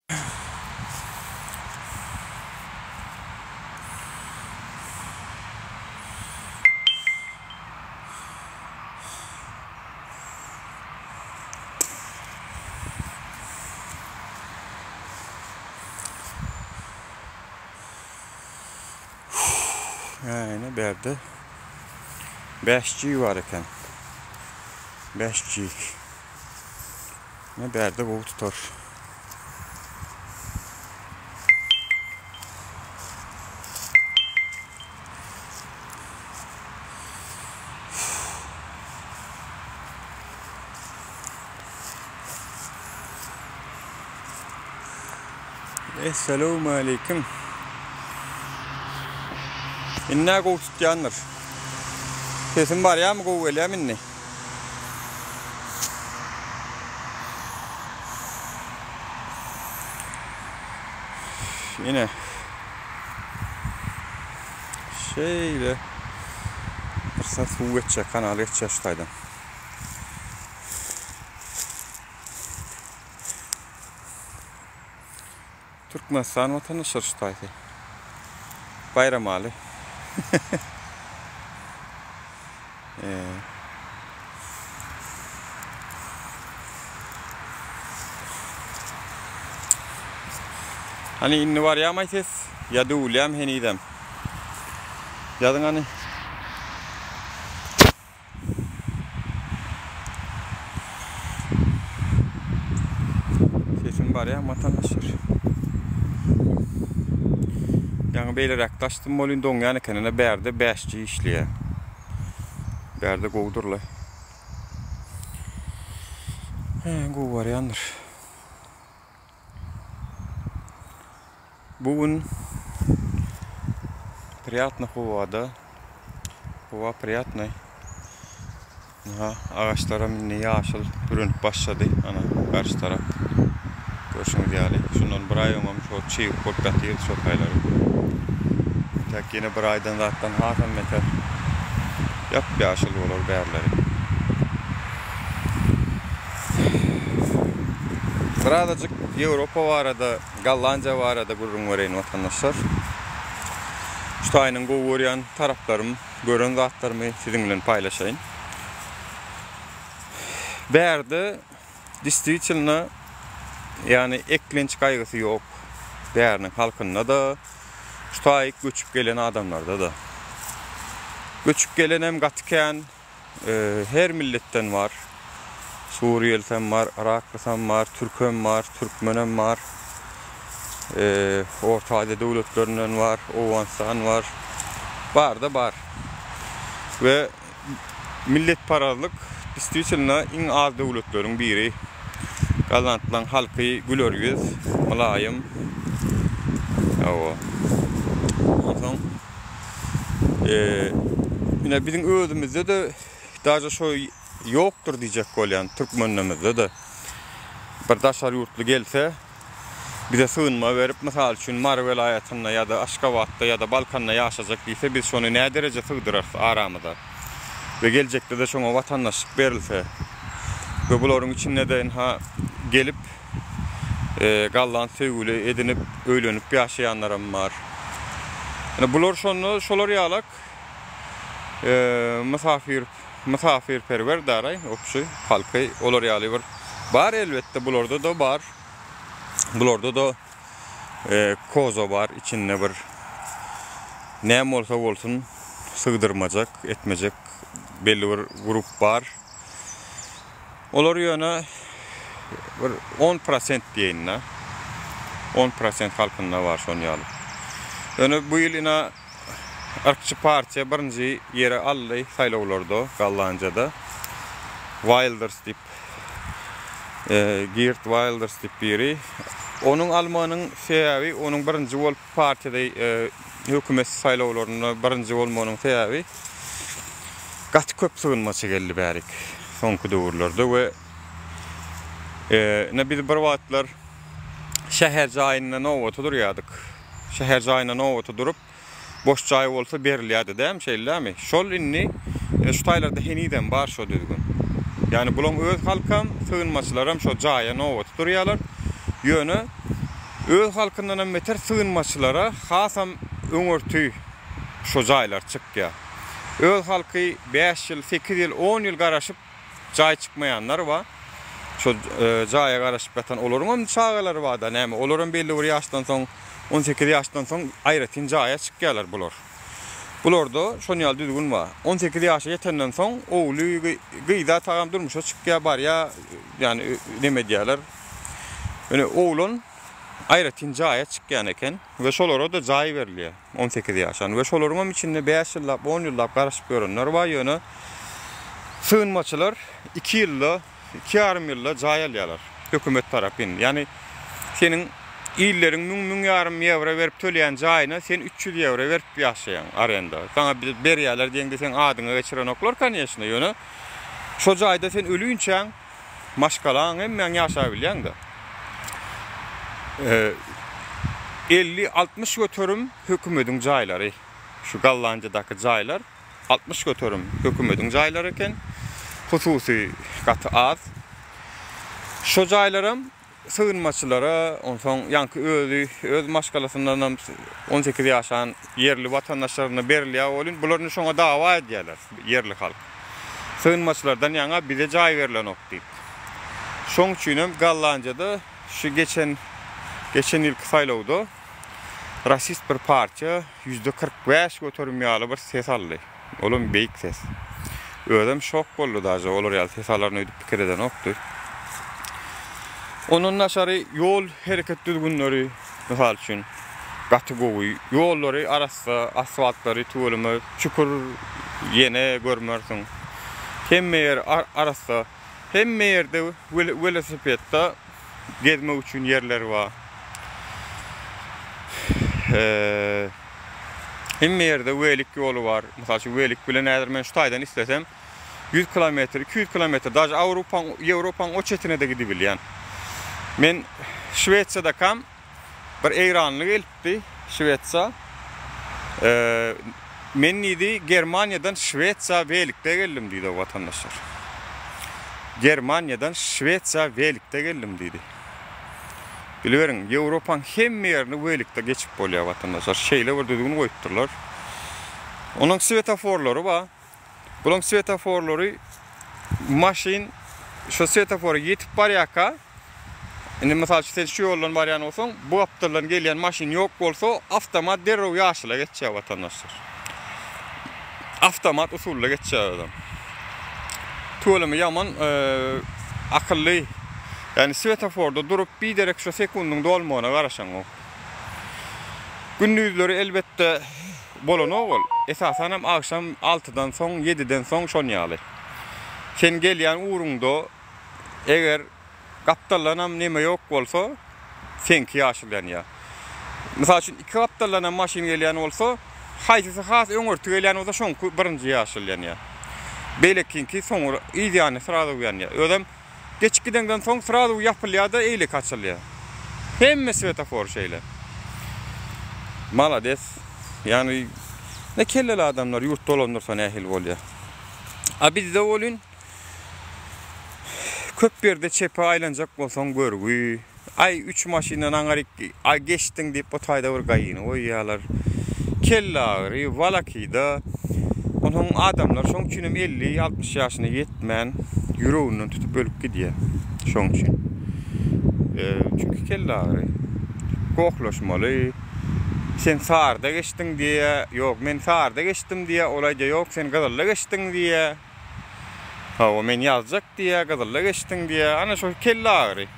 Ýa-ine bärde 5G bar eken. 5G. Ne bärde gowy tutar. Esselamu aleýkum. Indi gowy tutýandyr. Sesim barýarmy gowy gelýärmi indi? Ine. Şeýle. Bir suw geçjek, kanal geçjek şu taýdan. Türkmenistan watandaşlar şu taýsy. Baýramaly. Hani indi barýarmy ses? Ýa döwülýärmi henizem? Ýazyň hany. Sesim barýarmy watandaşlar? Ýaňy beýleräkde açdym welin doňýan eken. Ine bärde 5G işleýär. Bärde gowudyrla. He, gowy barýandyr. Bu gün priýatny howada. Howa priýatny. Aha, agaçlaram indi ýaşyl bürenip başlady. Ana, garşy tarap. Görşüňiz ýaly. Şundan bir aý öňem şo çyg bolup ýatyrdy şo taýlary. Entäk ýene bir aýdan zatdan hasam beter ýap-ýaşyl bolar bärleri. Birazajyk Ýewropa barada, Gollandiýa barada gürrüň bereýin watandaşlar. Şu taýynyň gowy görýän taraplarym, gören zatlarymy siziň bilen paýlaşaýyn. Bärde Distwitelno ýagny eklenç gaýgysy ýok. Bäriniň halkynda-da, şu taýyk göçüp gelen adamlarda-da. Göçüp gelenem gaty kän, her milletden bar. Suriýelisem bar, yraklysam bar, türkem bar, türkmenem bar. Orta Aziýa döwletlerinden bar, Owganystan bar. Bar-da bar. We Milletparazlyk distwitelno iň az döwletleriň biri. Gollandlaň halky güler ýüz, mylaýym. Hawa. Onsoň ine biziň özümizde-de daže şo ýokdur diýjek bolýan türkmenlerimizde-de bir daşary ýurtly gelse bize sygynma berip, mysal üçin, Mary welaýatynda ýa-da Aşgabatda ýa-da Balkanda ýaşajak diýse, biz şony nädereje sygdyrarys aramyza? We geljekde-de şoňa watandaşlyk berilse we bularyň içinde-de ynha gelip, golland söýgüli edinip, öýlenip ýaşaýanlaram bar. Ine, bular şonda şolar ýalak mysafir mysafirperwer daraý, obşy halky olar ýaly bir bar elbetde bularda-da bar. Bularda-da koza bar içinde bir näme bolsa bolsun sygdyrmajak, etmejek belli bir grup bar. Olar ýöne bir on prosent diýeýin-de. On prosent halkynda bar şon ýaly. Ýöne bu ýyl ina yrkçy partiýa birinji ýeri aldy saýlawlarda Gollandiýada. Wilders diýip Geert Wilders diýip biri. Onuň almagynyň sebäbi, onuň birinji bolup partiýada hökümet saýlawlarynda birinji bolmagynyň sebäbi gaty köp sygynmaçy geldi bärik soňky döwürlerde we ine biz bir wagtlar şäher jaýynda nobata durýardyk. Şäher jaýynda nobata durup, Boş jaý bolsa berilýärdi dämi şeýle dämi? Şol indi ine şu taýlarda henizem bar şo düzgün. Ýagny bulaň öz halkam, sygynmaçylaram şo jaýa nobata durýarlar. Ýöne. Öz halkyndanam beter sygynmaçylara hasam öňürti şo jaýlar çykýar. Öz halky bäş ýyl, sekiz ýyl, on ýyl garaşyp jaý çykmaýanlar bar. Şo jaýa garaşyp ýatan olaryň hem çagalary bar-da näme, olaram belli bir ýaşdan soň, 18 ýaşdan soň aýratyn jaýa çykýarlar bular. Bularda şon ýaly düzgün bar. 18 ýaşa ýetenden soň ogly, gyza tagam durmuşa çykýar, barýar, ýagny neme edýärler. Ýöne oglan aýratyn jaýa çykýan eken we şolara-da jaý berilýär. 18 ýaşan we şolaryň hem içinde 5 ýyllap, 10 ýyllap garaşyp ýörenler bar, ýöne sygynmaçylar 2 ýylda, 2 ýarym ýylda jaý alýarlar hökümet tarapyn. Ýagny seniň illeriň müň, müň ýarym ýewro berip töleýän jaýyna sen 300 ýewro berip ýaşaýaň arenda. Saňa berýärler diýeňde seň adyňa geçirenoklar, koneçno, ýöne şo jaýda sen ölinçäň maşgalaň hemmäň ýaşabilýäň-de. 50-60 göterim hökümediň jaýlary. Şu Gollandiýadaky jaýlar 60 göterim hökümediň jaýlary eken. Hususy gaty az. Şo jaýlaram sygynmaçylara, onsoň ýaňky özi, öz maşgalasyndanam 18 ýaşan ýerli watandaşlaryna berilýär welin, bular indi şoňa dawa edýärler, ýerli halk. Sygynmaçylardan ýaňa bize jaý berlenok diýip. Şoň üçinem Gollandiýada şu geçen geçen ýylky saýlawda rasist bir partiýa 45% ýaly bir ses aldy. Olam beýik ses. Özem şok boldy daže olar ýaly ses alaryn öýdüp pikir edenokdy. Ondan daşary ýol hereket düzgünleri mysal üçin gaty gowy. Ýollary arassa, asfaltlary tüweleme çukur ýene görmersiň. Hemme ýer arassa. Hemme ýerde welosipedde gezmek üçin ýerler bar. Hemme ýerde welik ýoly bar. Mysal üçin, welik bilen häzir men şu taýdan islesem 100 kilometr, 200 kilometr, daže Awrupaň, Ýewropaň o çetine-de gidibilýän. Men Şwesiýadakam bir eýranly gelipdi Şwesiýa. Men diýdi, Germaniýadan Şwesiýa welikde geldim diýdi o watandaşlar. Germaniýadan Şwesiýa welikde geldim diýdi. Biliberiň, Ýewropaň hemme ýerini welikde geçip bolýar watandaşlar. Şeýle bir düzgün goýupdyrlar. Onuň swetoforlary bar. Bulaň swetoforlary maşyn şo swetofora ýetip barýarka, indi mysal üçin sen şu ýoldan barýan bolsaň, bu gapdaldan gelýän maşyn ýok bolsa, awtomat derrew ýaşyla geçýär watandaşlar. Awtomat usulda geçýär özem. Tüweleme ýaman akylly. Ýagny swetoforda durup biderek şo sekundyň dolmagyna garaşaňok. Gündizleri elbetde bolanok ol. Esasanam agşam altydan soň, ýediden soň şon ýaly. Sen gelýän ugruňda eger Gapdaldanam neme ýok bolsa, seňki ýaşyl ýanýar. Mysal üçin, iki gapdaldanam maşyn gelýän bolsa, haýsysy has öňürti gelýän bolsa, şoňky birinji ýaşyl ýanýar. Beýlekiňki soňra, yz ýany srazu ýanýar. Özem geçip gideňden soň srazu ýapylýar-da, eýleki açylýar. Hemme swetofor şeýle. Malades. Ýagny, ne kelleli adamlar ýurt dolandyrsa nähili bolýar. A bizde welin, Köp ýerde çepe aýlanjak bolsaň görgi. Aý üç maşyndan aňaryk aý geçdiň diýip o taýda bir gaýyny goýýarlar. Kelle agyry, walakyda. Onsoň adamlar şoň üçin hem 50-60 ýaşyna ýetmän ýüreginden tutup ölüp gidýär. Şoň üçin. Çünki kelle agyry. Gohlaşmaly. Sen saryda geçdiň diýýär. Ýok, men saryda geçdim diýýär. Ol aýdýar, ýok, sen gyzylda geçdiň diýýär. Hawa, men ýazjak diýýär, gyzylda geçdiň diýýär. Ana şo kelle agyry.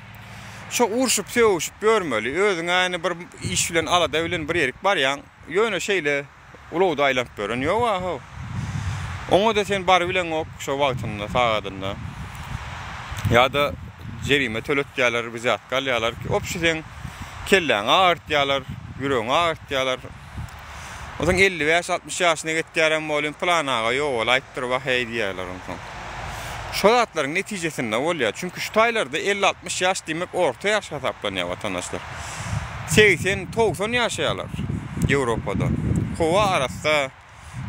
Şo urşup, sögüşip ýörmeli. Özüň-ä indi bir iş bilen, alada bilen bir ýerik barýaň. Ýöne şeýle ulagda aýlanyp ýören ýog-a-how. Oňa-da sen barybileňok şo wagtynda, sagadynda. Ýa-da jerime töletýärler, wzýatka alýarlar. Obşi seň kelläňi agyrtýarlar, ýüregiňi agyrtýarlar. Onsoň 55-60 ýaşyna getýärem bolýan pylan aga ýogalaýypdyr wah-eý diýýärler onsoň. Şo zatlaryň netijesinde bolýar. Çünki şu taýlarda 50-60 ýaş diýmek orta ýaş hasaplanýar watandaşlar. 80-90 ýaşaýarlar Ýewropada. Howa arassa,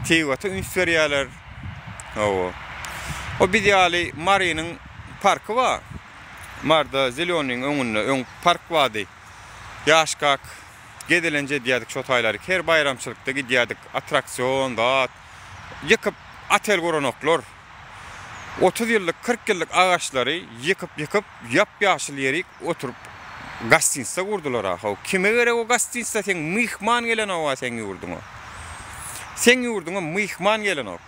tebigata üns berýärler. Hawa. O biz ýaly Marynyň parky bar. Marda Zelýonyň öňünde öň park bardy. Ýaşkak gezelenç edýärdik şo taýlary. Her baýramçylykda gidýärdik. Attraksion zat. Ýykyp otel guranoklar. 30 ýyllyk, 40 ýyllyk agaçlary ýykyp-ýykyp ýap-ýaşyl ýerik oturyp gostinitsa gurdular ahow. Kime gerek o gostinitsa seň myhman gelenok-a seň ýurduňa. Seň ýurduňa myhman gelenok.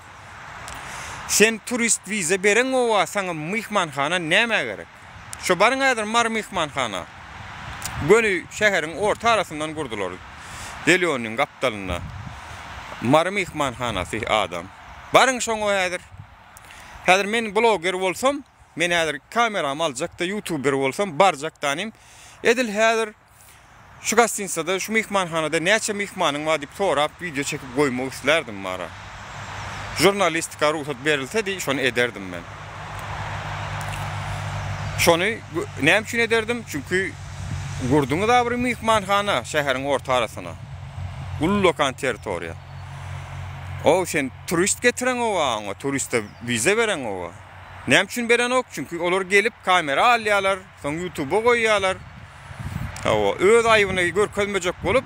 Sen turist wiza bereňoga saňa myhmanhana nämä gerek? Şo baryň häzir Mary myhmanhana. Göni şäheriň orta arasyndan gurdular. Zelýonyň gapdalynda. Mary myhmanhanasy adam. Baryň şoňa häzir. Häzir men bloger bolsam, men häzir kameramy aljakda ýutuber bolsam barjak danym. Edil häzir Şu gostinisada, şu myhmanhanada näçe myhmanyň bar diýip sorap wideo çekip goýmak islärdim bara. Žurnalistika rugsat berilsedi şony ederdim men. Şony näme üçin ederdim? Çünki gurduňyz-a bir myhmanhana şäheriň orta arasyna. Ullakan territoriýa. Ow sen turist getireňoga oňa, turiste wiza bereňoga. Näme üçin berenok? Çünki olar gelip kamera alýarlar. Soň ýutuba goýýarlar. Hawa, öz aýybyny görkezmejek bolup,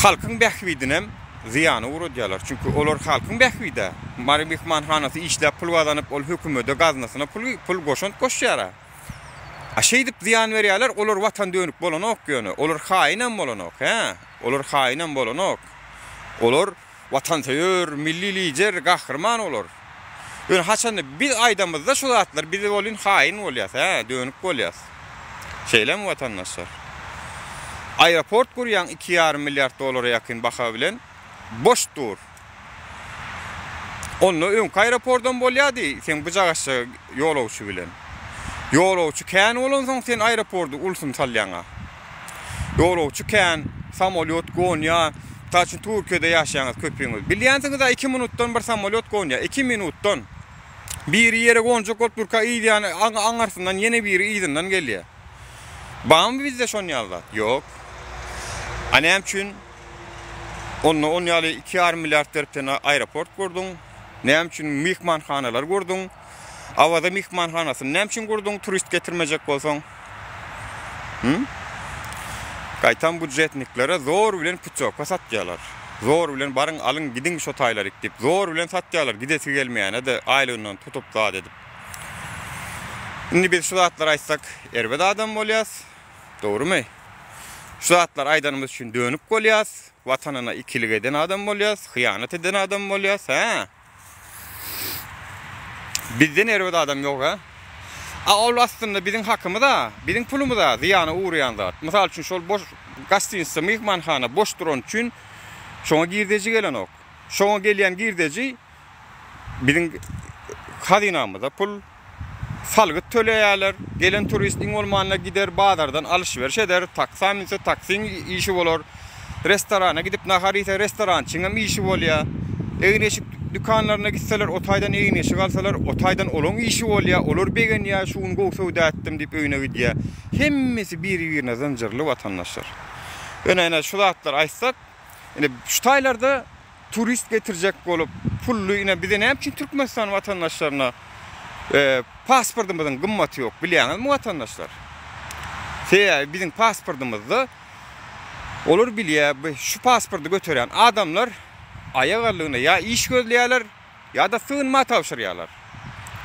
halkyň bähbidinem zyýana ugradýarlar. Çünki olar halkyň bähbidi. Mary myhmanhanasy işläp pul gazanyp, ol hökümede gaznasyna pul pul goşant goşýar-a. A şeýdip zyýan berýärler, olar watan dönük bolanok ýöne. Olar haýynam bolanok, hä? Olar haýynam bolanok. Olar Watansöýer, milli lider, gahryman olar. Ýöne haçanda biz aýdamyzda şu zatlary biz welin haýyn bolýas, hä, dönük bolýas. Şeýlemi watandaşlar? Aeroport gurýaň 2,5 milliard dollara ýakyn baha bilen boş dur. Onda öňki aeropordam bolýardy seň bujagaçja ýolagçy bilen. Ýolagçy kän bolansoň sen aeropordy ulusyny salýaňa. Ýolagçy kän, samolýot gonýar. Mysal üçin Türkiýede ýaşaýaňyz köpüňiz. Bilýänsiňiz-ä iki minutdan bir samolýot gonýar. Iki minutdan. Biri ýere gonjak bolup durka yz ýany aňarsyndan ýene biri yzyndan gelýär. Barmy bizde şon ýaly zat? Ýok. A näme üçin onda on ýaly 2,5 milliard berip sen aeroport gurduň? Näme üçin myhmanhanalar gurduň? Awaza myhmanhanasyny näme üçin gurduň turist getirmejek bolsaň? Hı? Gaýtam budjetniklere zor bilen putýowka satýarlar. Zor bilen baryň alyň gidiň şo taýlaryk diýip zor bilen satýarlar gidesi gelmeýäne-de aýlygyndan tutup zat edip. Indi biz şu zatlary aýtsak erbet adam bolýas. Dogrymy? Şu zatlary aýdanymyz üçin dönük bolýas, watanyna ikilik eden adam bolýas, hyýanat eden adam bolýas, hä? Bizden erbet adam ýok a. A ol aslynda biziň hakymyz a, biziň pulumyz a, zyýana ugraýan zat. Mysal üçin şol boş gostinitsa, myhmanhana boş durany üçin şoňa girdeji gelenok. Şoňa gelýän girdeji biziň hazynamyza pul. Salgyt töleýärler. Gelen turist iň bolmanda gider bazardan alyşberiş eder, taksa münse taksiň işi bolar. Restorana gidip nahar iýse restorançyňam işi bolýar. Egin-eşik dükanlaryna gitseler o taýdan egin-eşik alsalar o taýdan olaň işi bolýar. Olar begenýär şu gün gowy söwda etdim diýip öýüne gidýär. Hemmesi biri-birine zynjyrly watandaşlar. Ýöne ine şu zatlary aýtsak ine şu taýlarda turist getirjek bolup pully ine bize näme üçin Türkmenistan watandaşlaryna pasportymyzyň gymmaty ýok bilýäňizmi watandaşlar? Sebäbi biziň pasportymyzda olar bilýär bu şu pasporty göterýän adamlar aýak aldygyna ýa iş gözleýärler ýa-da sygynma tabşyrýarlar.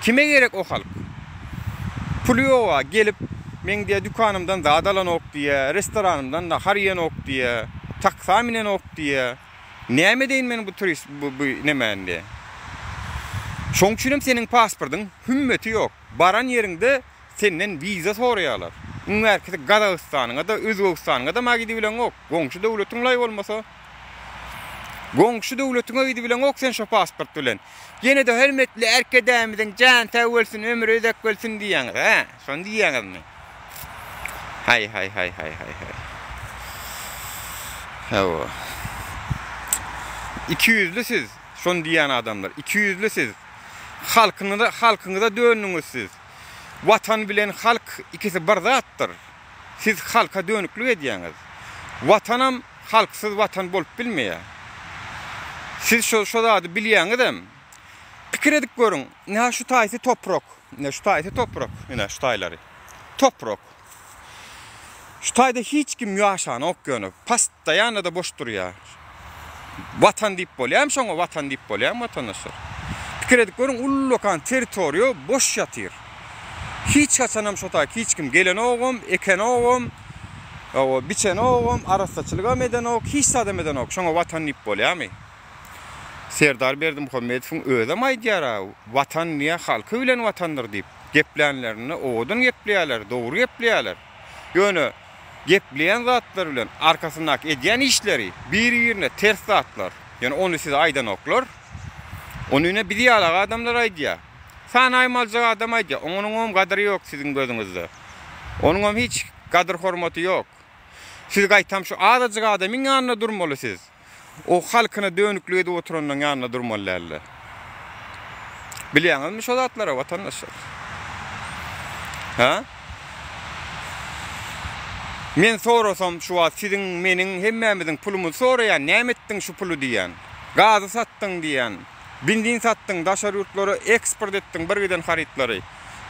Kime gerek o halk? Puly ýoga gelip meň diýä dükanymdan zat alanok diýä, restoranymdan nahar iýenok diýä, taksa minenok diýä. Näme edeýin men bu turist bu bu nemäni diýä. Şoň üçinem seniň pasportyň hümmeti ýok. Baran ýeriňde senden wiza soraýarlar. Iň bärkisi Gazagystanyňa-da, Özbegistanyňa-da ma gidibileňok. Goňşy döwletiň laý bolmasa. Goňşy döwletiňe gidibileňok sen şo pasport bilen. Ýene-de hörmetli Erkedämiziň jany sag bolsun, ömri uzak bolsun diýýäňiz, hä? Şony diýýäňizmi? Haý haý haý haý haý haý. Hawa. Ikiýüzli siz, şony diýýän adamlar. Ikiýüzli siz. Halkyňyza, halkyňyza döndüňiz siz. Watan bilen halk ikisi bir zatdyr. Siz halka dönüklik edýäňiz. Watanam halksyz watan bolup bilmeýär. Siz şo şo zady bilýäňizem. Pikir edip görüň, ine şu taýsy toprak, ine şu taýsy toprak, ine şu taýlary. Toprak. Şu taýda hiç kim ýaşanok ýöne. Postoýanno-da boş durýar. Watan diýip bolýarmy şoňa watan diýip bolýarmy watandaşlar? Pikir edip görüň ullakan territoriýa boş ýatyr. Hiç haçanam şo taýy hiç kim gelenogam, ekenogam, hawa biçenogam, arassaçylygam edenok, hiç zadam edenok. Şoňa watan diýip bolýarmy? Serdar Berdimuhamedowyň özem aýdýar-a, Watan diýýär, halky bilen watandyr diýip. Geplänlerinde owadan gepleýärler, dogry gepleýärler. Ýöne gepleýän zatlary bilen arkasyndaky edýän işleri bir-birine ters zatlar. Ýöne ony size aýdanoklar. Ony ine biz ýalak adamlar aýdýar. Sanaýmaljak adam aýdýar. Onuňam gadyry ýok siziň gözüňizde. Onuňam hiç gadyr-hormaty ýok. Siz gaýtam şu azajyk adamyň ýanynda durmaly siz. O halkyna dönüklik edip oturanyň ýanynda durmaly däldi. Bilýäňizmi şo zatlary watandaşlar? Hä? Men sorasam şu wagt siziň, meniň, hemmämiziň pulumyzy soraýan, näme etdiň şu puly diýýän. Gazy satdyň diýýän. Benzin satdyň, daşary ýurtlara eksport etdiň bir giden harytlary.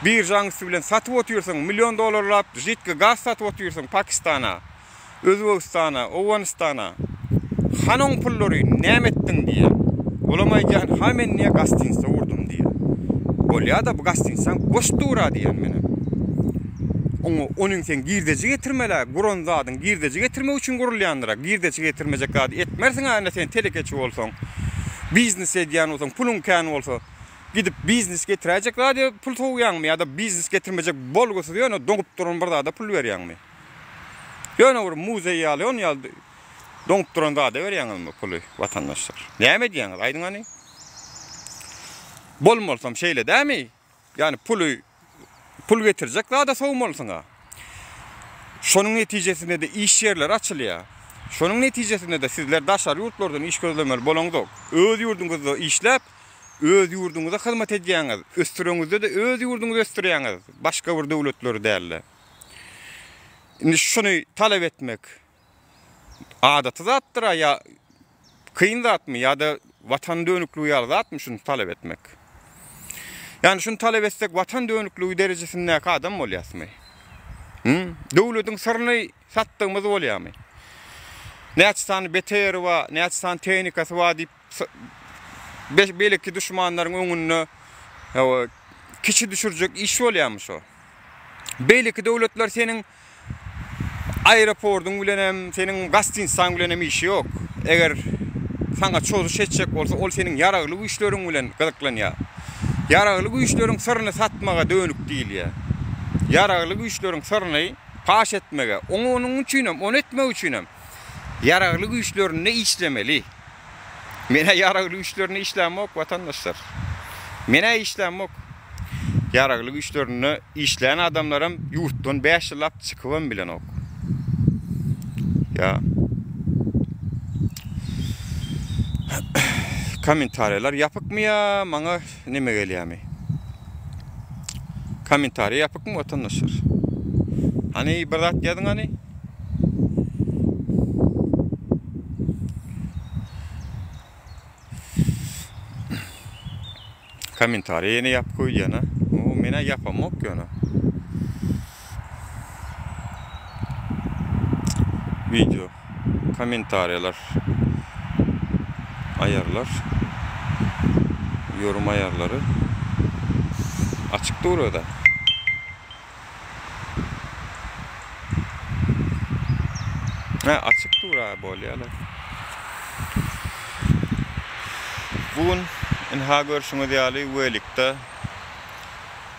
Biržaň üsti bilen satyp otyrsyň, million dollarlap žitki gaz satyp otyrsyň Pakistana. Özbegistana, Owganystana Hany oň pullary, näme etdiň diýýär. Olam aýdýar, ha men diýýär gostinisa gurdum diýýär. Bolýa-da bu gostinsaň boş dur-a diýýän menem. Oňa onuň sen girdeji getirmel-ä, guran zadyň girdeji getirmek üçin gurulýandyr-a. Girdeji getirmejek zady etmersiň-ä indi sen telekeçi bolsaň, biznes edýän bolsaň, puluň kän bolsa, gidip biznes getiräýjek zada pul sowýaňmy ýa-da biznes getirmejek bolgusyz ýöne doňup duran bir zada pul berýäňmi? Ýöne bir muzeý ýaly on ýaly doňup duran zada berýäňizmi puly watandaşlar? Näme edýäňiz aýdyň hany? Bolmalysam şeýle dämi? Ýani puly pul getirjek zada sowmalysyň-a. Şonuň netijesinde-de iş ýerleri açylýar. Şonuň netijesinde-de sizler daşary ýurtlardan iş gözlemeli bolaňzok. Öz ýurduňyzda işläp, öz ýurduňyza hyzmat edýäňiz. Ösdüreňizde-de öz ýurduňyzy ösdürýäňiz, başga bir döwletleri däl-de. Indi şuny talap etmek adaty zatdyr-a ýa kyn zatmy ýa-da watan dönükligi ýaly zatmy şuny talap etmek? Ýagny şuny talap etsek watan dönükligi derejesindäki adam bolýasmy? Hum? Döwletiň syryny satdygymyz bolýarmy? Näçe sany BTR-i bar, näçe sany tehnikasy bar diýip beýleki duşmanlaryň öňünde kiçi düşürjek iş bolýarmy şo? Beýleki döwletler seniň aeroportyň bilenem, seniň gostinitsaň bilenem işi ýok. Eger saňa çozuş etjek bolsa, ol seniň ýaragly güýçleriň bilen gyzyklanýar. Ýaragly güýçleriň syryny satmaga dönük diýilýär. Ýaragly güýçleriň syryny paş etmege, onuň üçinem, ony etmek üçinem ýaragly güýçlerinde işlemeli. Men-ä ýaragly güýçlerinde işlämok, watandaşlar. Men-ä işlämok. Ýaragly güýçlerinde işlän adamlaram ýurtdan 5 ýyllap çykybam bilenok. Ýa. Kommentariýalar ýapykmy ýa maňa neme gelýärmi? Kommentariýa ýapykmy watandaşlar? Hany bir zat ýazyň hany. Kommentariýa ýene ýapyk öýdýän a. O menä ýapamok ýöne. Video kommentariýalar aýarlar. Yorum aýarlary açyk dur öde. Hä açyk dur a bolýalar. Bu gün ynha görşüňiz ýaly welikde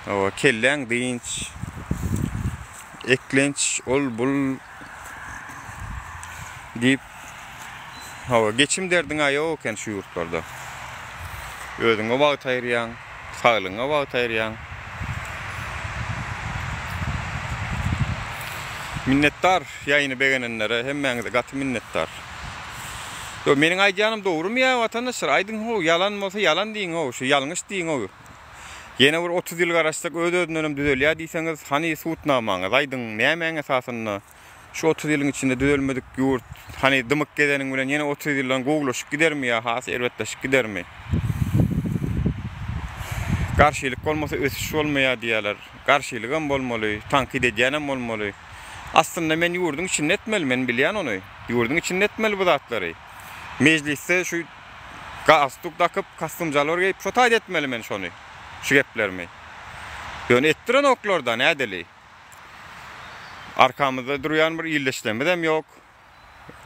hawa kelläň dynç eklenç ol bul diýip hawa geçim derdiň-ä ýok eken şu ýurtlarda. Özüňe wagt aýyrýaň. Saglygyňa wagt aýyrýaň. Minnetdar ýaýyny begenenlere hemmäňize gaty minnetdar. Ýo meniň aýdýanym dogrymy ýa watandaşlar aýdyň how ýalan bolsa ýalan diýiň how şu ýalňyş diýiň how. Ýene bir 30 ýyl garaşsak öz özündenem düzelýär diýseňiz hany subutnamaňyzy aýdyň nämäň esasynda. Şu 30 ýylyň içinde düzelmedik ýurt, hany dymyk gezeniň bilen ýene 30 ýyldan gowulaşyp gidermi ýa has erbetleşip gidermi? Garşylyk bolmasa ösüş bolmaýar diýýärler. Garşylygam bolmaly, tankyt edýänem bolmaly. Aslynda men ýurduň içinde etmeli, men bilýän ony. Ýurduň içinde etmeli bu zatlary. Mejlisde şu galstuk dakyp, kostum-jalbar geýip şo taýda etmeli men şony, şu geplerimi. Ýöne etdirenoklar-da, nädeli. Arkamyzda durýan bir ildeşlerimizem ýok.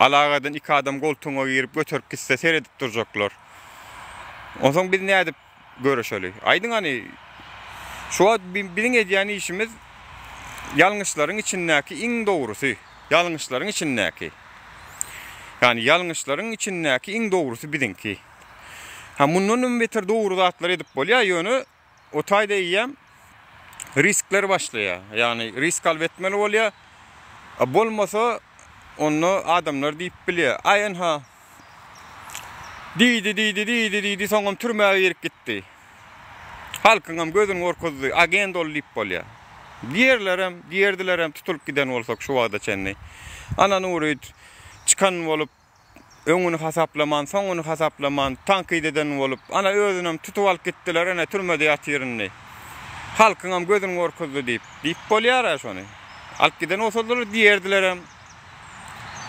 Alagadan iki adam goltugyňa girip göterip gitse seredip durjaklar. Onsoň biz nädip göreşeli? Aýdyň hany, şu wagt biziň edýän işimiz ýalňyşlaryň içindäki iň dogrusy. Ýalňyşlaryň içindäki. Ýagny ýalňyşlaryň içindäki iň dogrusy biziňki. Ha mundan hem beter dogry zatlar edip bolýar, ýöne o taýda eýýäm riskler başlaýar. Ýagny risk alyp etmeli bolýar. Bolmasa onda adamlar diýip bilýär. Aý ynha diýdi, diýdi, diýdi, diýdi, soňam türmä girip gitdi. Halkyňam gözüni gorkuzdy, agent ol diýip bolýar. Diýerlerem, diýerdilerem tutulyp giden bolsak şu wagta çenli. Ana Nury çykan bolup Öňüni hasaplaman, soňuny hasaplaman, tankyt eden bolup, ana özünem tutup alyp gitdiler, ene türmede ýatyr indi. Halkyňam gözüni gorkuzdy diýip, diýip bolýar-a şony. Alyp giden bolsadylar diýerdilerem.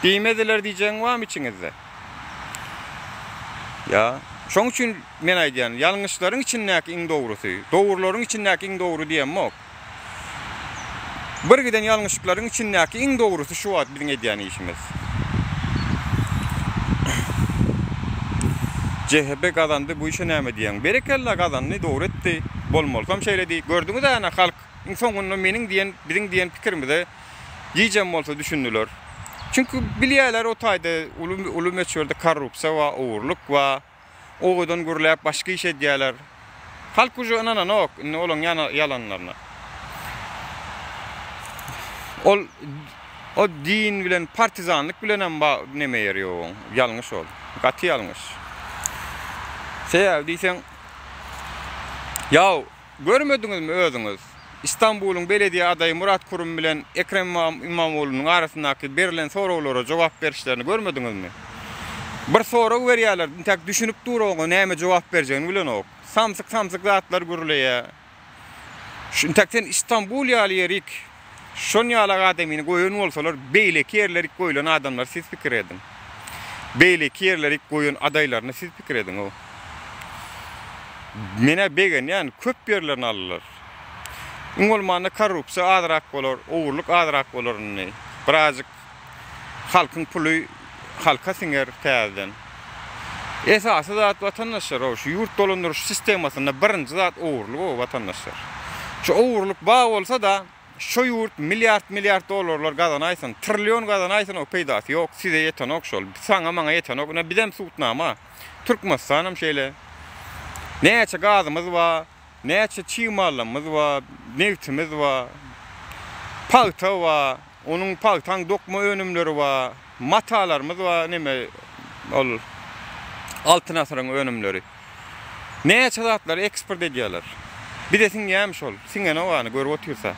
Diýmediler diýjegiň barmy içiňizde? Ýa, şoň üçin men aýdýan, ýalňyşlaryň içindäki iň dogrusy, dogrularyň içindäki iň dogry diýemok. Bir giden ýalňyşlyklaryň içindäki iň dogrusy şu wagt biziň edýän işimiz. CHP gazandy bu işe näme diýýäň? Berekella gazandy dogry etdi. Bolmalysam şeýledi. Gördüňiz ana halk iň soňunda meniň diýen biziň diýen pikirimize gijem bolsa düşündiler. Çünki bilýärler o taýda uly uly möçberde korrupsiýa bar, ogurlyk bar. Owadan gürläp başga iş edýäler. Halk uje ynananok indi olaň ýalanlaryna. Ol o din bilen partizanlyk bilenem ba neme ýeri ýok oň. Ýalňyş ol. Gaty ýalňyş. Sebäbi diýseň ýaw Görmediňizmi özüňiz? Istanbulyň belediýe adaýy Murat Kurum bilen Ekrem Imamoglunyň arasyndaky berlen soraglara jogap berişlerini görmediňizmi? Bir sorag berýärler, intäk düşünip dur oňa näme jogap berjegini bilenok. Samsyk-samsyk zatlar gürleýär. Şu intäk sen Istanbul ýaly ýerik şon ýalak adamyny goýan bolsalar, beýleki ýerlerik goýlan adamlary siz pikir ediň. Beýleki ýerlerik goýan adaýlaryny siz pikir ediň-ow. Menä begenýän, köp ýerlerini aldylar. Iň bolmanda korrupsiýa azrak bolar, ogurlyk azrak bolar indi. Birazjyk halkyň puly halka siňer täzeden. Esasy zat watandaşlar-ow, şu ýurt dolandyryş sistemasynda birinji zat ogurlyk-ow watandaşlar. Şu ogurlyk bar bolsa-da, şo ýurt milliard-milliard dollarlar gazanaýsyn, trillion gazanaýsyn-ow peýdasy ýok, size ýetenok şol, saňa maňa ýetenok. Ine bizem sudnama. Türkmenistanam şeýle. Näçe gazymyz bar, näçe çig mallarymyz bar, nebtimiz bar, pagta bar, onuň pagtaň dokma önümleri bar, matalarymyz bar, neme ol Altyn asyryň önümleri. Näçe zatlary eksport edýärler. Bize siňýärmi şol? Siňenok hany görüp otyrsa.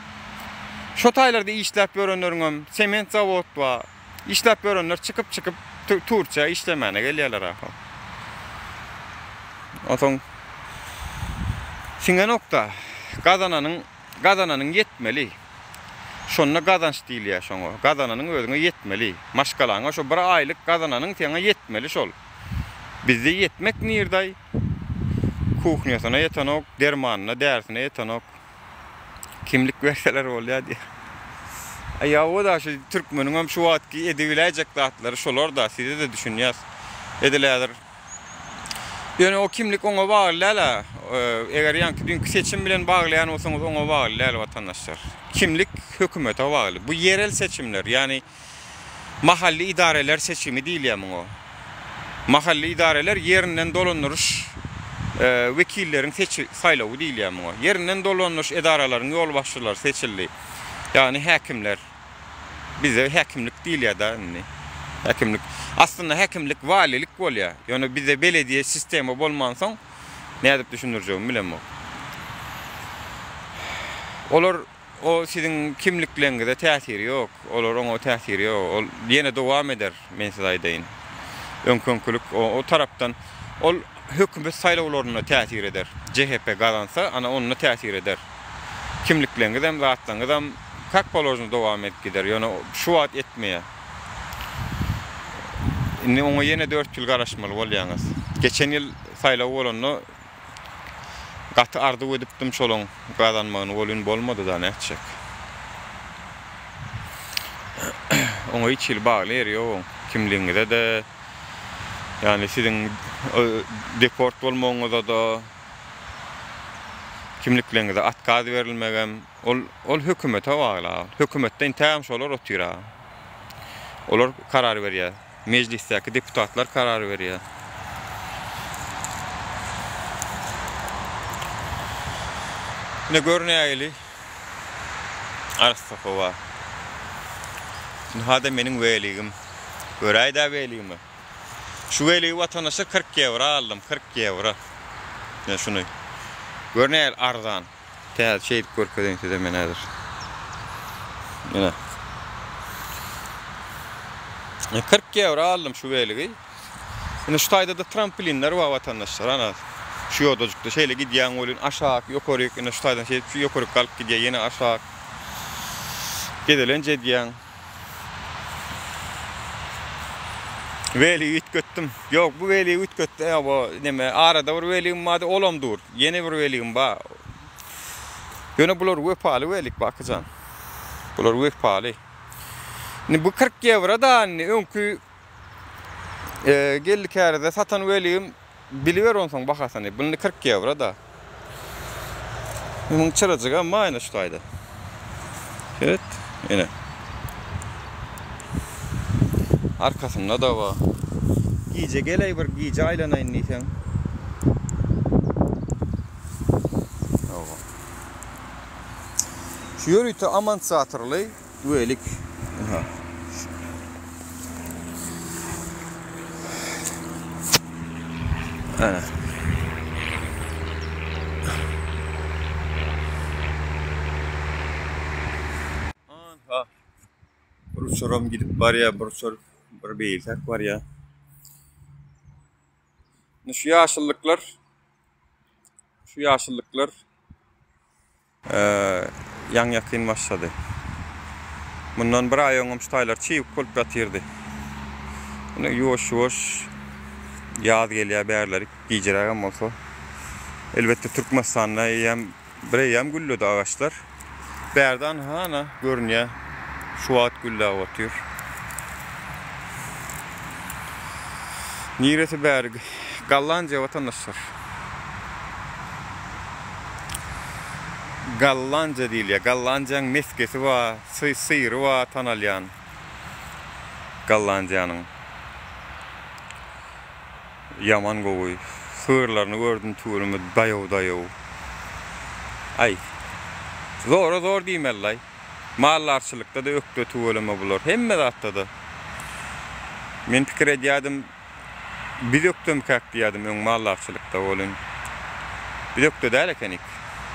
Şo taýlarda işläp ýörenleriňem sement zawod bar. Işläp ýörenler çykyp çykyp Türkiýä işlemäne gelýärler ahyr. Onsoň siňenokda gazananyň gazananyň ýetmeli. Şonda gazanç diýilýär şoňa. Gazananyň özüňe ýetmeli. Maşgalaňa şo bir aýlyk gazananyň seňe ýetmeli şol. Bizde ýetmek nirdaý? Kuhnýasyna ýetenok, dermanyna, därisine ýetenok. Kimlik berseler bolýar diýýär. Aý ýa-da şu türkmeniňem şu wagtky edibiläýjek zatlary şolar-da, size-de düşünýäs. Edil häzir. Ýöne o kimlik oňa bagly däl-ä. Eger ýaňky düýnki seçim bilen baglaýan bolsaňyz oňa bagly däl watandaşlar. Kimlik hökümete bagly. Bu ýerel seçimler, ýagny Mahalli idareler seçimi diýilýär muňa. Mahalli idareler ýerinden dolandyryş wekilleriň seçi saýlawy diýilýär muňa. Ýerinden dolandyryş edaralaryň ýolbaşçylary seçildi. Ýagny häkimler. Bizde häkimlik diýilýär-de indi. Häkimlik. Aslynda häkimlik walilik bolýar. Ýöne bizde belediýe sistema bolmansoň nädip düşündirjegimi bilemok. Olar O siziň kimlikleňize täsiri ýok. Olar oňa täsiri ýok. Ol ýene dowam eder, men size aýdaýyn. Öňki-öňkülik o tarapdan ol hökümet saýlawlarynda täsir eder. JHP gazansa, ana onda täsir eder. Kimlikleňizem, zatlaňyzam, kak položno dowam edip gider. Ýöne şu wagt etmeýär. Indi oňa ýene 4 ýyl garaşmaly bolýaňyz. Geçen ýyl saýlaw bolanda gaty arzuw edipdim şolaň gazanmagyny welin bolmady-da nätjek. Oňa hiç hili bagly ýeri ýok oň. Kimligiňize-de, ýagny siziň deport bolmagyňyza-da, kimlikleriňize otkaz berilmegem ol ol hökümete bagly. Hökümetde intägem şolar otyr-a. Olar karar berýär. Mejlisdäki deputatlar karar berýär. Ine gör nähili arassa howa. Ynha-da meniň weligim. Göräý-dä weligimi. Şu weligi watandaşlar 40 ýewro aldym, 40 ýewro. Ine şuny. Gör nähili arzan. Täze şeýdip görkezeýin size men häzir. Ine. 40 ýewro aldym şu weligi. Ine şu taýda-da trampolinler bar watandaşlar. Ana şu ýodajykda şeýle gidýäň welin aşak, ýokaryk, ine şu taýdan şeýdip şu ýokaryk galyp gidýär, ýene aşak. Gezelenç edýäň. Weligi üýtgetdim. Ýok, bu weligi üýtgetdim. Ýa bu neme, arada bir weligim bardy, olam dur. Ýene bir weligim bar. Ýöne bular wepaly welik Bakyjan. Bular wepaly. Indi bu 40 ýewro da indi öňki e, geldi kärede satan weligim Biliber onsoň bahasyny. Bu indi 40 ýewro da. Munuň çyrajygam bar ine şu taýda. Evet, ine. Arkasynda da bar. Gije geleý bir gije aýlanaýyn diýseň. Şu ýörite amantsatorly Welik. Aha. Ana. Aha. Bir uçuram gidip barýar, bir uçur bir beýlek barýar. Şu ýaşyllyklar şu ýaşyllyklar Ýaňy-ýakyn başlady. Mundan bir aý öňem şu taýlar çybyk bolup ýatyrdy. Indi ýuwaş-ýuwaş ýaz gelýär bärleri gijirägem bolsa. Elbetde Türkmenistanda eýýäm bir eýýäm gülledi agaçlar. Bärde anha-ana görünýär. Şu wagt gülläp otyr. Niresi bäri? Gollandiýa watandaşlar. Gollandiýa diýilýär. Gollandiýaň mesgesi bar, syry bar tanalýan. Gollandiýanyň. Ýaman gowy. Sygyrlaryny gördüm tüweleme daýaw-daýaw. Aý. Zora zor diýmelilaý. Maldarçylykda-da ökde tüweleme bular. Hemme zatda-da. Men pikir edýärdim, biz ökdemikäk diýýärdim öň maldarçylykda welin. Biz ökde däl ekenik.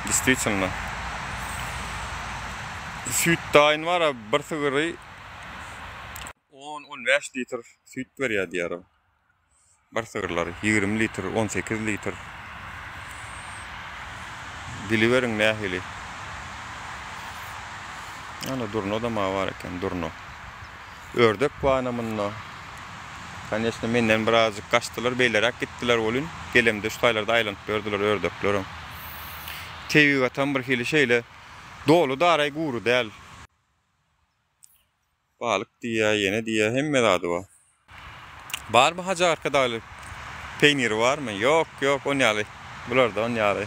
Distwitelno. Süýt daýyn bar-a bir sygyry on-on bäş litr süýt berýär diýýär. Bir sygyrlary 20 litr, 18 litr. Biliberiň nähili. Ana durna da bar eken, durna. Ördek bar ana munda. Koneçne menden birazjyk gaçdylar, beýleräk gitdiler welin, gelemde şu taýlarda aýlanyp ýördüler ördeklerem. Tebigatam bir hili şeýle doly daraý gury däl. Balyk diýýä, ýene diýýä, hemme zady bar. Barmy Hajy Arkadagly peýniri barmy? Ýok, ýok, on ýaly. Bularda on ýaly.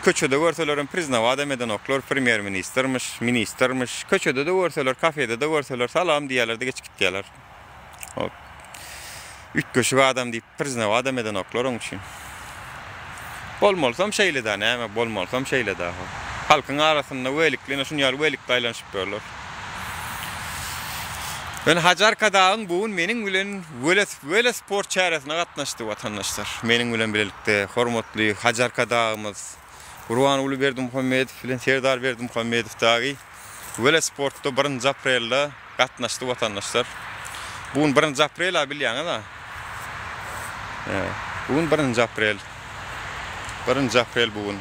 Köçede görselerem priznawadam edenoklar, premýer ministrmiş, ministrmiş. Köçede-de görseler, kafede-de görseler, salam diýýärler-de geçip gitýärler. Üýtgeşik adam diýip priznawadam edenoklar oň üçin. Bolmalysam şeýle-dä näme, bolmalysam şeýle-dä. Halkyň arasynda welikli, ine şuny ýaly welikli aýlanyşyp ýörler. Ýöne Hajy Arkadagyň bu gün meniň bilen welosport çäresine gatnaşdy watandaşlar. Meniň bilen bilelikde hormatly Hajy Arkadagymyz Gurbanguly Berdimuhamedow bilen Serdar Berdimuhamedow dagy welosportda birinji aprelde gatnaşdy watandaşlar. Bu gün birinji aprel-a bilýäňiz-a. Bu gün birinji aprel. Birinji aprel bu gün.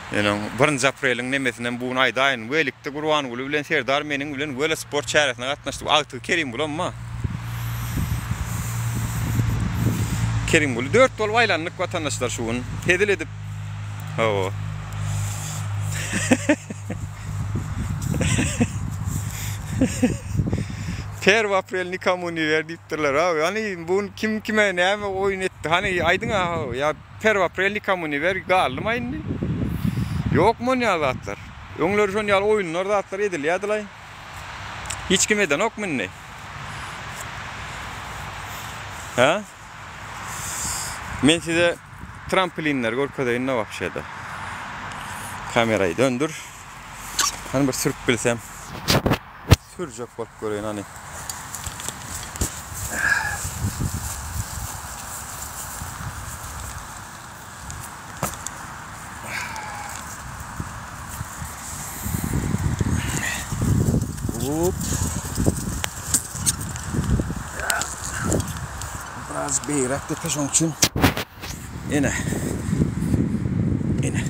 Ýöne birinji apreliň nemesinem bu gün aýdaýyn. Welikde Gurbanguly bilen Serdar meniň bilen welosport çäresine gatnaşdy. Agtygy Kerimgulam bar. Kerimguly dört bolup aýlandyk watandaşlar şu gün. Hezil edip. Hawa. Perwy aprel nikomu ne ber diýipdirler. Ha, ýani bu gün kim kime näme oýun etdi? Hany aýdyň-a, ýa Perwy aprel nikomu ne ber galdyma indi? Ýokmy onýa zatlar? Öňler şon ýaly oýunlar zatlar edilýärdilaý. Hiç kim edenokmy indi? Hä? Men size trampolinleri görkezeýin-de wapşe-de. Kamerayy döndür. Hany bir sürüp bilsem. Sürjek bolup göreýin hany. Hop. Biraz beýräk depe şoň üçin. Ene. Ene.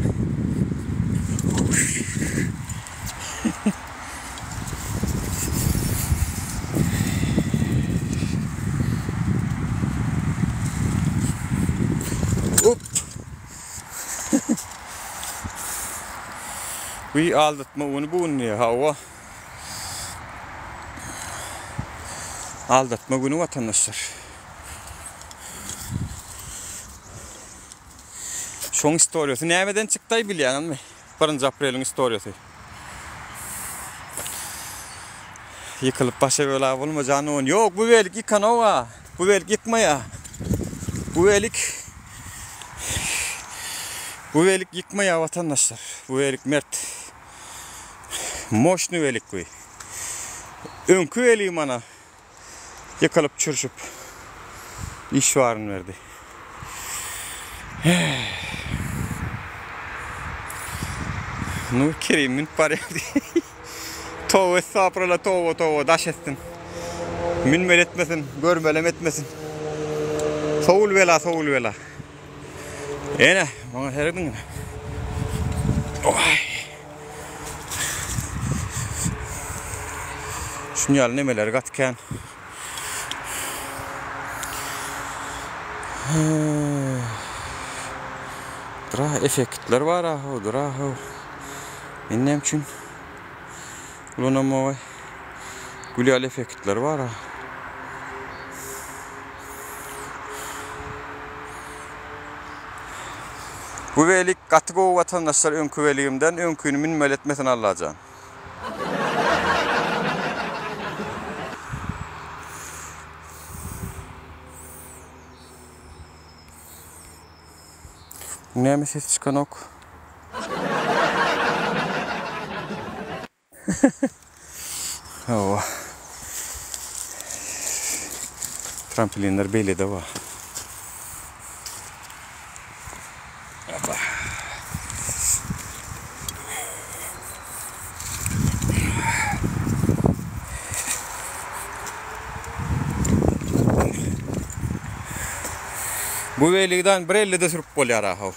Hop. Bu aldatma güni bu gün diýýär. Hawa. Aldatma güni watandaşlar. Şoň istoriýasy nämeden çykdaý bilýäňizmi? Birinji apreliň istoriýasy. Ýykylyp başa bela bolma jan on. Ýok bu welik ýykanoga. Bu welik ýykmaýa. Bu welik Bu welik ýykmaýa watandaşlar. Bu welik mert. Moşny welik bu. Öňki weligim ana ýykylyp çürşüp iş baryny berdi. Nur Kerim münüp barýardy. Toba estagfurullah toba toba daş etsin. Münmeli etmesin, görmelem etmesin. Sowul bela sowul bela. Ene, maňa serediň. Oý. Şuny ýaly nemeleri gaty kän. Dra effektler bar aho, dra aho. Men näme üçin ulanamagy? Gül ýaly effektler bar. Bu welik gaty gowy watandaşlar öňki weligimden öňkini münmeli etmesin Allajan. Näme ses çykanok? Hawa. Trampolinler beýlede bar. Aba. Bu weligden bir ellide sürüp bolýar ahaw.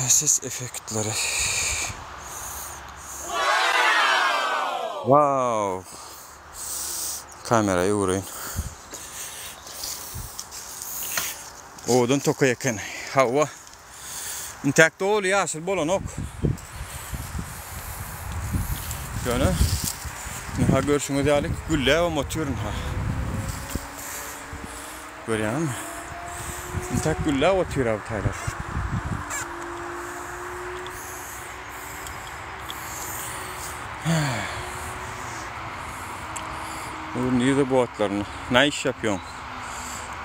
Ses effektleri. Wow. Kamerayı öwreýin. Owadan tokaý eken. Hawa. Intäk doly ýaşyl bolanok. Ýöne ynha görşüňiz ýaly gülläbem otyr ynha. Görýäňizmi? Intäk gülläp otyr bu taýlar. Bu nirde bu atlaryny? Ne iş yapıyorsun?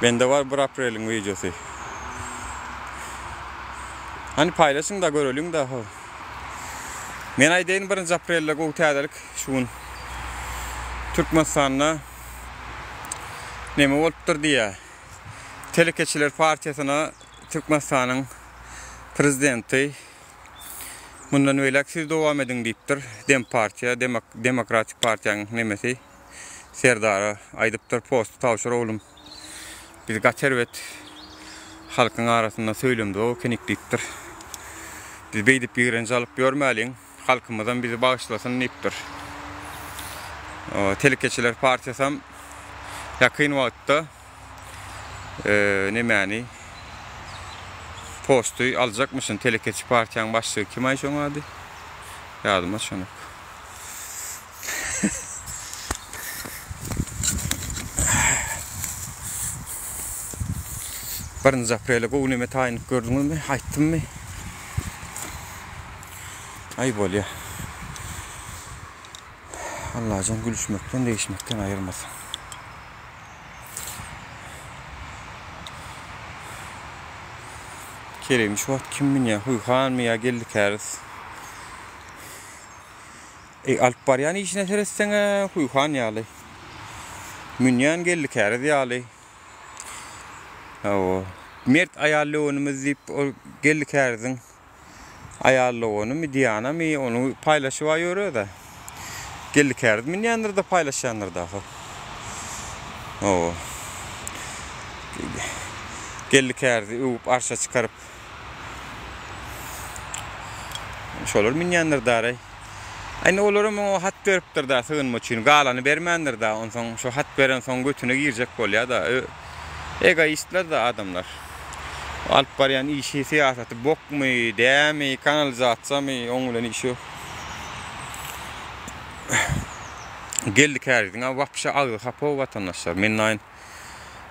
Bende var 1 apreliň videosy. Hani paýlaşyň da göreliň da. Men aýdaýyn 1 aprelde gowy täzelik şu gün. Türkmenistanda neme bolupdyr diýýär. Telekeçiler partiýasyna Türkmenistanyň prezidenti mundan beýläk siz dowam ediň diýipdir. Dem partiýa, Demokratik partiýanyň nemesi. Serdara aýdypdyr, posty tabşyr oglum. Biz gaty erbet halkyň arasynda söýlemzok ekenik diýipdir. Biz beýdip ýigrenç alyp ýörmäliň, halkymyzam bizi bagyşlasyn diýipdir. Telekeçiler partiýasam ýakyn wagtda nemäni posty aljakmyşyn. Telekeçi partiýanyň başlygy kim aý şoň ady? Ýadyma düşenok. Birinji aprele gowy neme taýynlyk gördüňizmi? Aýtdymmy? Aý bolýa. Allajan gülüşmekden, degişmekden aýyrmasyn. Keremi şu wagt kim münýär? Huýhanmy ýa Geldi Käriz? Eý, alyp barýan işine seretseň-ä, huýhan ýaly. Münýän Geldi Käriz ýaly. Hawa, mert aýal döwenimiz diýip, ol Geldi Käriziň aýal doganymy, Dianamy, ony paýlaşyp-a ýör-ä-de. Geldi Käriz münýändir-de, paýlaşýandyr-da ahyr. Hawa. Geldi Kärizi öwüp arşa çykaryp, Şolar münýändir daraý. Indi olaram oňa hat beripdir da sygynma üçin. Galany bermändir da. Onsoň şo hat berensoň götüne girjek bolýar da. Egoistler da adamlar. Alyp barýan işi, syýasaty bokmy, dämi, kanalizasiýamy, oň bilen işi ýok. Geldi Käriziň-ä wapşe agzy hapa watandaşlar. Men naýyn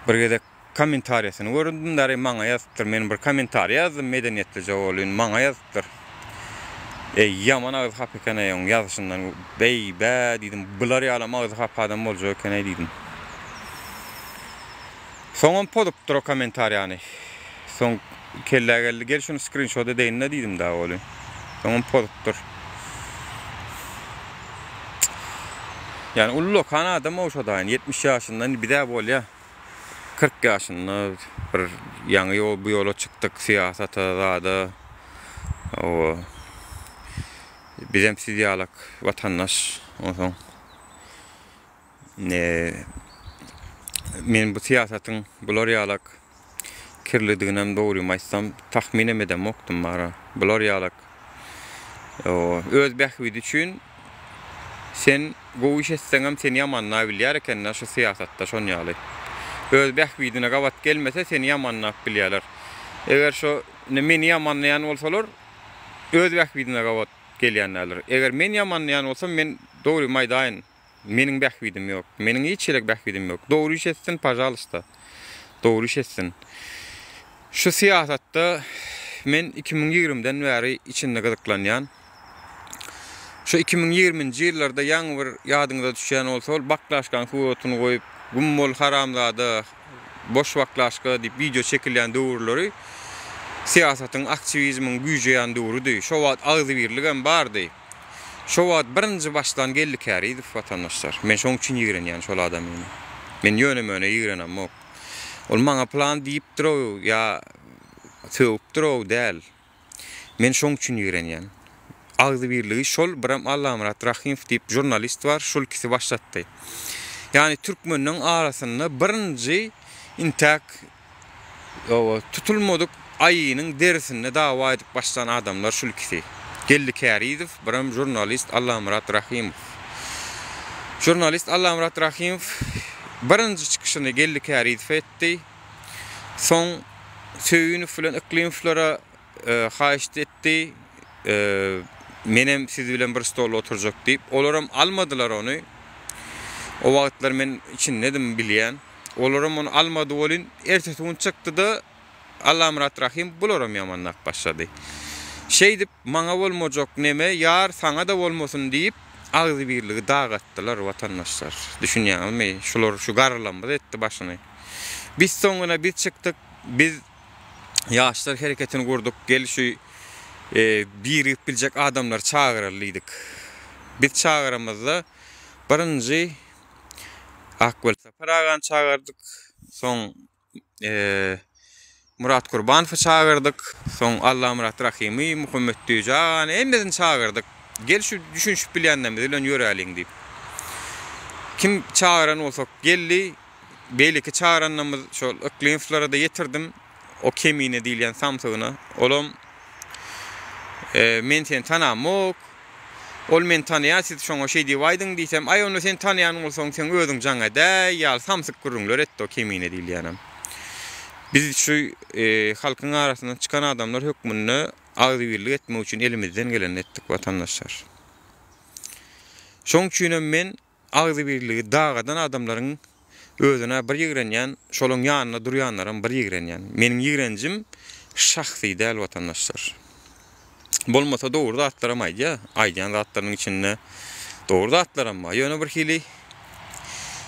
bir gezek Kommentariýasyny göründim dary maňa ýazypdyr men bir kommentariýa ýazdym medeniýetlije bolyn maňa ýazypdyr eý ýaman agzy hapa ekeneý oň ýazyşyndan beý bä diýdim bular ýalam agzy hapa adam boljak ekeneý diýdim soňam pozupdyr o kommentariýany soň kellä geldi gel şuny skrinşot edeýinle diýdim da bolyn soňam pozupdyr ýani ullakan adam o şo daýyn 70 ýaşynda indi bizä bolýa. 40 ýaşynda bir ýaňy ýol bu ýola çykdyk syýasata zada owa bizem siz ýalak watandaş onsoň ne men bu syýasatyň bular ýalak kirlidiginem dogrymy aýtsam tahminem edemokdym bara bular ýalak Öz bähbidi üçin sen gowy iş etseňem seni ýamanlap bilýär ekende şu syýasatda şon ýaly. Öz bähbidine gabat gelmese seni ýamanlap bilýärler. Eger şo indi meni ýamanlaýan bolsalar öz bähbidine gabat gelýän däldir. Eger men ýamanlaýan bolsam men dogrymy aýdaýyn. Meniň bähbidim ýok. Meniň hiç hili bähbidim ýok. Dogry iş etsin, pažalysta. Dogry iş etsin. Şu syýasatda men 2020-den bäri içinde gyzyklanýan. Şu 2020-nji ýyllarda ýaňy bir ýadyňyza düşýän bolsa, ol baklaşkanyň suratyny goýup, güm bol haramzada, boş baklaşka diýip wideo çekilýän döwürleri syýasatyň, aktiwizmiň güýjeýän döwrüdi. Şo wagt agzybirligem bardy. Şo wagt birinji başlan Geldi Kärizow watandaşlar. Men şoň üçin ýigrenýän şol adamyny. Men ýöne-möne ýigrenemok. Ol maňa pylan diýipdir-ow ýa sögüpdir-ow däl. Men şoň üçin ýigrenýän. Agzybirligi şol birem Allamyrat Rahymow diýip žurnalist bar, şol ikisi başlatdy. Ýagny türkmenleň arasynda birinji intäk Hawa, tutulmadyk aýynyň derisinde dawa edip başlan adamlar şul ikisi. Geldi Kärizow, birem žurnalist Allamyrat Rahymow. Žurnalist Allamyrat Rahymow birinji çykyşyny Geldi Kärizowa etdi. Soň Söýünow bilen Yklymowlara haýyşt etdi. Menem siz bilen bir stolda oturjak diýip. Olaram almadylar ony. O wagtlar men içindedim bilýän. Olaram ony almady welin, ertesi gün çykdy-da, Allamyrat Rahym bularam ýamanlap başlady. Şeýdip, maňa bolmajak neme, ýar, saňa-da bolmasyn diýip, agzybirligi dagatdylar, watandaşlar. Düşünýäňizmi? Şular, şu garrylarymyz etdi başyny. Biz soňuna biz çykdyk, biz ýaşlar hereketini gurduk, gel şu birigip biljek adamlary çagyraly diýdik. Biz çagyramyzda birinji Ak Welsapar agany çagyrdyk. Soň Murat Kurbanowy çagyrdyk. Soň Allamyrat Rahymy, Muhammet Düýeji agany hemmesini çagyrdyk. Gel şu düşünişip bilýänlerimiz bilen ýöräliň diýip. Kim çagyran bolsak geldi. Beýleki çagyranlarymyz şol Yklymowlara-da ýetirdim. O Kemine diýilýän samsygyna. Olam Men seni tanamok. Ol meni tanaýar, siz şoňa şeý diýip aýdyň diýsem, Aý onda sen tanaýan bolsaň, seň özüň jaň edäý ýaly samsyk gürrüňler etdi o Kemine diýilýänem. Biz şu halkyň arasyndan çykan adamlar hökmünde agzybirlik etmek üçin elimizden gelenini etdik watandaşlar. Şoň üçinem men Agzybirligi dagadan adamlaryň özüne bir ýigrenýän, şolaň ýanynda durýanlaram bir ýigrenýän. Meniň ýigrenjim şahsy däl watandaşlar. Bolmasa dogry zatlaram aýdýa, aýdýan zatlarynyň içinde dogry zatlaram bar. Ýöne bir hili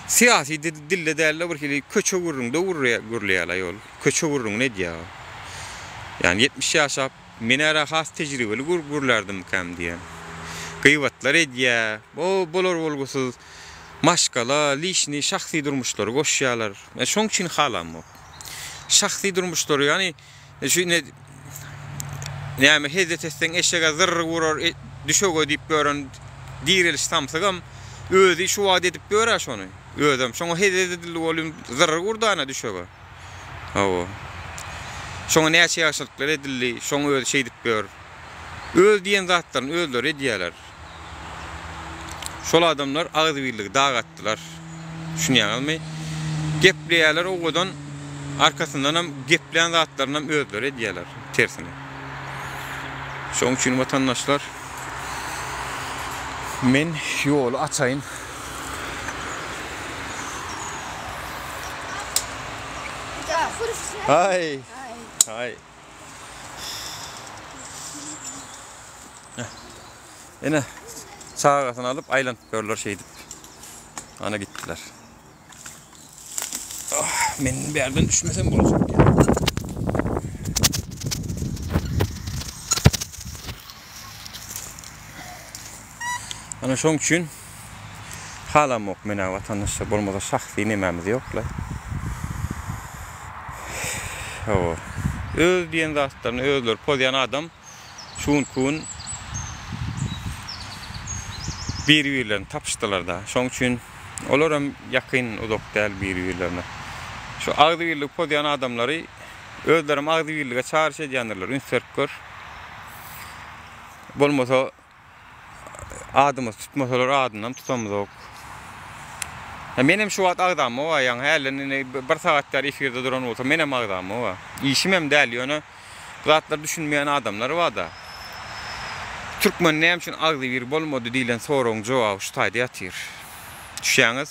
syýasy dilde dälde bir hili köçe gürrüňde gürleýärlaý ol. Köçe gürrüňini edýär ol. Ýani 70 ýaşap Men ära has tejribeli gürlärdimkäm diýýän. Gybatlar edýä. O bolar bolgusyz maşgala, lişni, şahsy durmuşlary goşýalar. Men şoň üçin halamok. Şahsy durmuşlary ýagny şu ine näme hezzet etseň eşege zyrr urar düşege diýip ýören direliş samsygam özi şu wagt edip ýör-ä şony. Özem şoňa hezzet edildi welin zyrr urdy ana düşege. Hawa. Şoňa näçe ýagşylyklar edildi, şoň özi şeýdip ýör. Öz diýen zatlaryny özleri edýärler. Şol adamlar agzybirligi dagatdylar. Düşünýäňizmi? Gepleýärler owadan, arkasyndanam geplän zatlarynam özleri edýärler, tersine. Şoň üçin watandaşlar, men ýoly açaýyn. Hi. Hi. Ene çagasyny alyp aýlanyp görler şeýdip. Ana gitdiler. Ah, men bärden düşmesem boljak. Ana şoň üçin halamok menä watandaşlar bolmasa şahsy nemämiz ýokla. Hawa. Öz diýen zatlaryny özleri pozýan adam şu günki gün bir-birlerini tapyşdylar-da. Şoň üçin olar hem ýakyn uzak däl bir-birlerine. Şu agzybirligi pozýan adamlary özlerem agzybirlige çagyryş edýändirler. Üns berip gör. Bolmasa adymyzy tutmasalar adynam tutamyzok. Ha menem şu wagt agzamok ýaňy hälden indi bir sagat bäri efirde duran bolsam menem agzamok. Işimem däl ýöne bu zatlara düşünmeýän adamlar barda. Türkmen näme üçin agzybir bolmady diýlen soragyň jogaby şu taýda ýatyr. Düşýäňiz?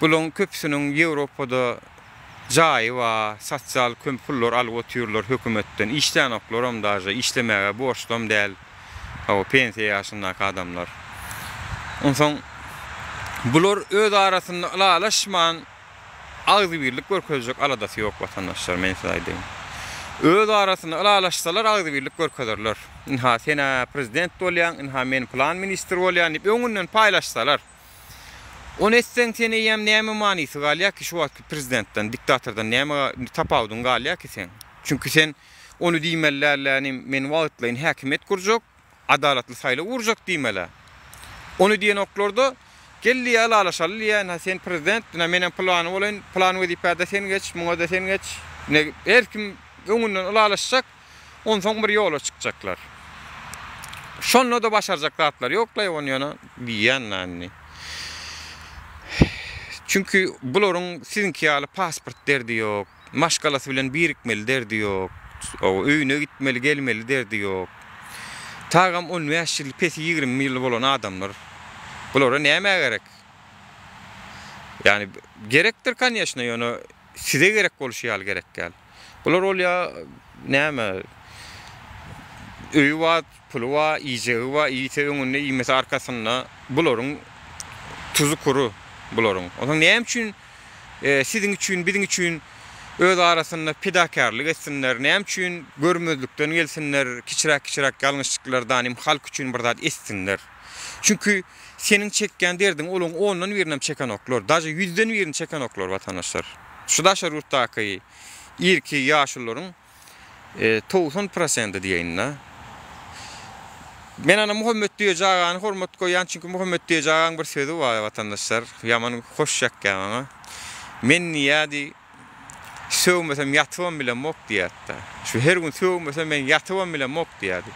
Bulaň köpüsiniň Ýewropada jaýy bar, sosial köm pullar alyp otyrlar hökümetden, işlänoklaram daže, işlemäge borçlam däl, hawa pensiýa ýaşyndaky adamlar. Onsoň bular öz arasynda ylalaşman agzybirlik görkezjek aladasy ýok watandaşlar men size aýdaýyn. Öz arasynda ylalaşsalar agzybirlik görkezerler. Ynha sen-ä prezident bolýaň, ynha men pylan ministr bolýan diýip öňünden paýlaşsalar. Ony etseň sen eýýäm näme manysy galýar ki şu wagtky prezidentden, diktatordan näme tapawudyň galýar ki seň? Çünki sen ony diýmeli dälläni men wagtlaýyn häkimiýet gurjak, adalatly saýlaw gurjak diýmelä. Ony diýenoklarda gel diýýär ylalaşaly diýýär ynha sen prezident ynha menem pylany bolaýyn pylan wezipäde sen geç muňada sen geç ine her kim öňünden ylalaşjak Onsoň bir ýola çykjaklar. Şonda-da başarjak zatlary ýok-laý ony ýöne diýýän-dä indi. Çünki bularyň siziňki ýaly pasport derdi ýok, maşgalasy bilen birikmeli derdi ýok, öýüne gitmeli, gelmeli derdi ýok. Tagam on bäş ýyl, pesi 20 ýyl bolan adamlar. Bulara näme gerek? Ýani gerekdir, konýeçno, ýöne size gerek bolşy ýaly gerek däl. Bular bolýa näme öýi bar, puly bar, iýjegi bar, iýse öňünde, iýmese arkasynda. Bularyň tuzy kury bularyň. Onsoň näme üçin siziň üçin, biziň üçin öz arasynda pidakärlik etsinler, näme üçin görmezlikden gelsinler, kiçiräk-kiçiräk ýalňyşlyklardan hem halk üçin bir zat etsinler. Çünki seniň çekýän derdiňi olaryň ondan birinem çekenoklar, daže ýüzden birini çekenoklar watandaşlar. Şu daşary ýurtdaky irki ýaşulularyň 90 prosenti diýeýin-de. Men ana Muhammet Düýeji agany hormat goýýan, çünki Muhammet Düýeji agaň bir sözi bar watandaşlar, ýaman hoş ýakýar maňa. Men diýýärdi, sögmesem ýatybam bilemok diýýärdi. Şu her gün sögmesem men ýatybam bilemok diýýärdi.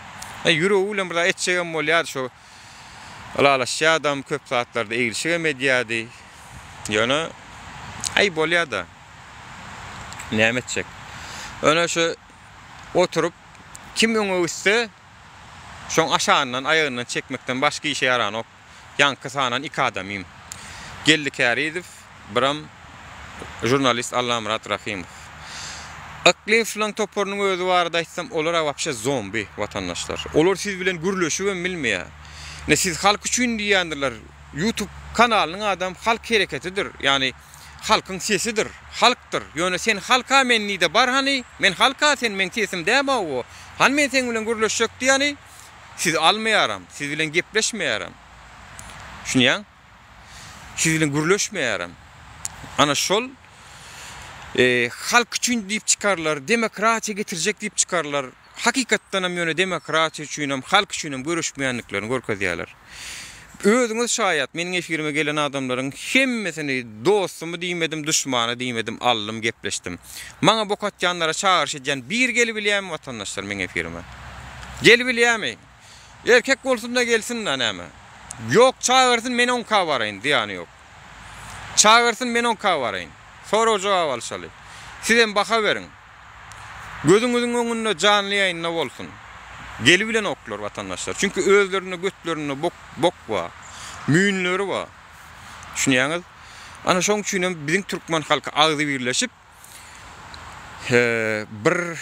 Ýüregi bilen bir zat etjegem bolýardy şo ylalaşýardam, köp zatlarda eglişigem edýärdi. Ýöne aý bolýar-da. Näme etjek? Ýöne şu oturyp kim öňe gitse Şoň aşagyndan aýagyndan çekmekden başga işe ýaranok. Ýaňky sanan iki adamym. Geldi Kärizow, biram žurnalist Allamyrat Rahymow. Yklymowlaň toparynyň özi barada aýtsam, olar-a wapşe zombi, watandaşlar. Olar siz bilen gürleşibem bilmeýär. Ine siz halk üçin diýýändirler. Youtube kanalynyň adam halk hereketidir. Ýagny halkyň sesidir, halkdyr. Ýöne sen halka men nide bar hany, men halka sen meň sesim dämi hawa. Hany men seň bilen gürleşjek diýýäni, sizi almaýaram, siz bilen gepleşmeýärem. Düşünýäň? Siz bilen gürleşmeýärem. Ana şol halk üçin diýip çykarlar, demokratiýa getirjek diýip çykarlar. Hakykatdanam ýöne demokratiýa üçinem, halk üçinem göreşmeýändiklerini görkezýärler. Özüňiz şaýat, meniň efirime gelen adamlaryň hemmesini dostumy diýmedim, duşmany diýmedim, aldym, gepleşdim. Maňa bok atýanlara çagyryş edýän bir gelibilýämi watandaşlar meň efirime? Gelibilýämi? Erkek bolsun-da gelsin-da näme? Ýok, çagyrsyn men oňka baraýyn, zyýany ýok. Çagyrsyn men oňka baraýyn. Sorag-jogap alyşaly. Sizem baha beriň. Gözüňiziň öňünde janly ýaýynda bolsun. Gelibilenoklar watandaşlar. Çünki özlerinde götlerinde bok bok bar. Müýnleri bar. Düşünýäňiz? Ana şoň üçin hem biziň türkmen halky agzybirleşip bir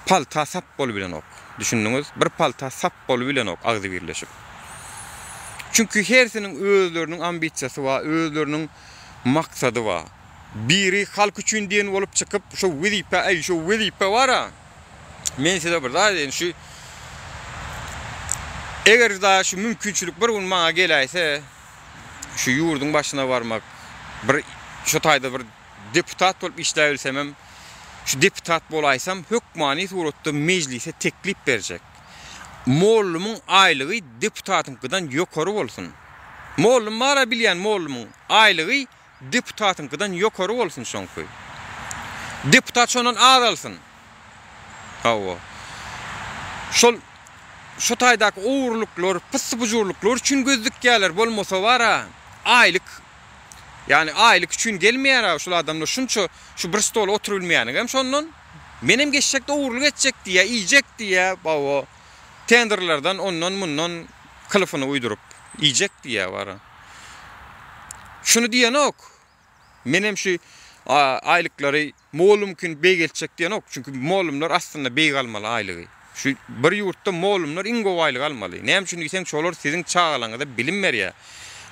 palta sap bolubilenok. Düşündiňiz? Bir palta sap bolubilenok agzybirleşip. Çünki hersiniň özleriniň ambisiýasy bar, özleriniň maksady bar. Biri halk üçin diýen bolup çykyp şo wezipe äý şo wezipe bara men size bir zat aýdaýyn şu eger da şu mümkinçilik bir gün maňa geläýse şu ýurduň başyna barmak bir şo taýda bir deputat bolup işläbilsemem şu deputat bolaýsam hökmany suratda mejlise teklip berjek mollumyň aýlygy deputatyňkydan ýokary bolsun mollum bara bilýän mollumyň aýlygy Deputatyňkydan ýokary bolsun şoňky. Deputat şondan az alsyn. Hawa. Şol şo taýdaky ogurlyklar, pyssy-pujurlyklar üçin göz dikýärler, bolmasa bar-a, aýlyk, ýagny aýlyk üçin gelmeýär-ä şul adamlar şunça şu bir stola oturybilmeýänigem şondan. Menem geçjekde ogurlyk etjek diýýär, iýjek diýýär, hawa, tenderlerden ondan-mundan kylyfyny uýduryp iýjek diýýär bar-a. Şuny diýenok. Menem şu aýlyklary mugallymkini beýgeltjek diýenok. Çünki mugallymlar aslynda beýik almaly aýlygy. Şu bir ýurtda mugallymlar iň gowy aýlygy almaly. Näme üçin diýseň şolar siziň çagalaryňyza bilim berýär.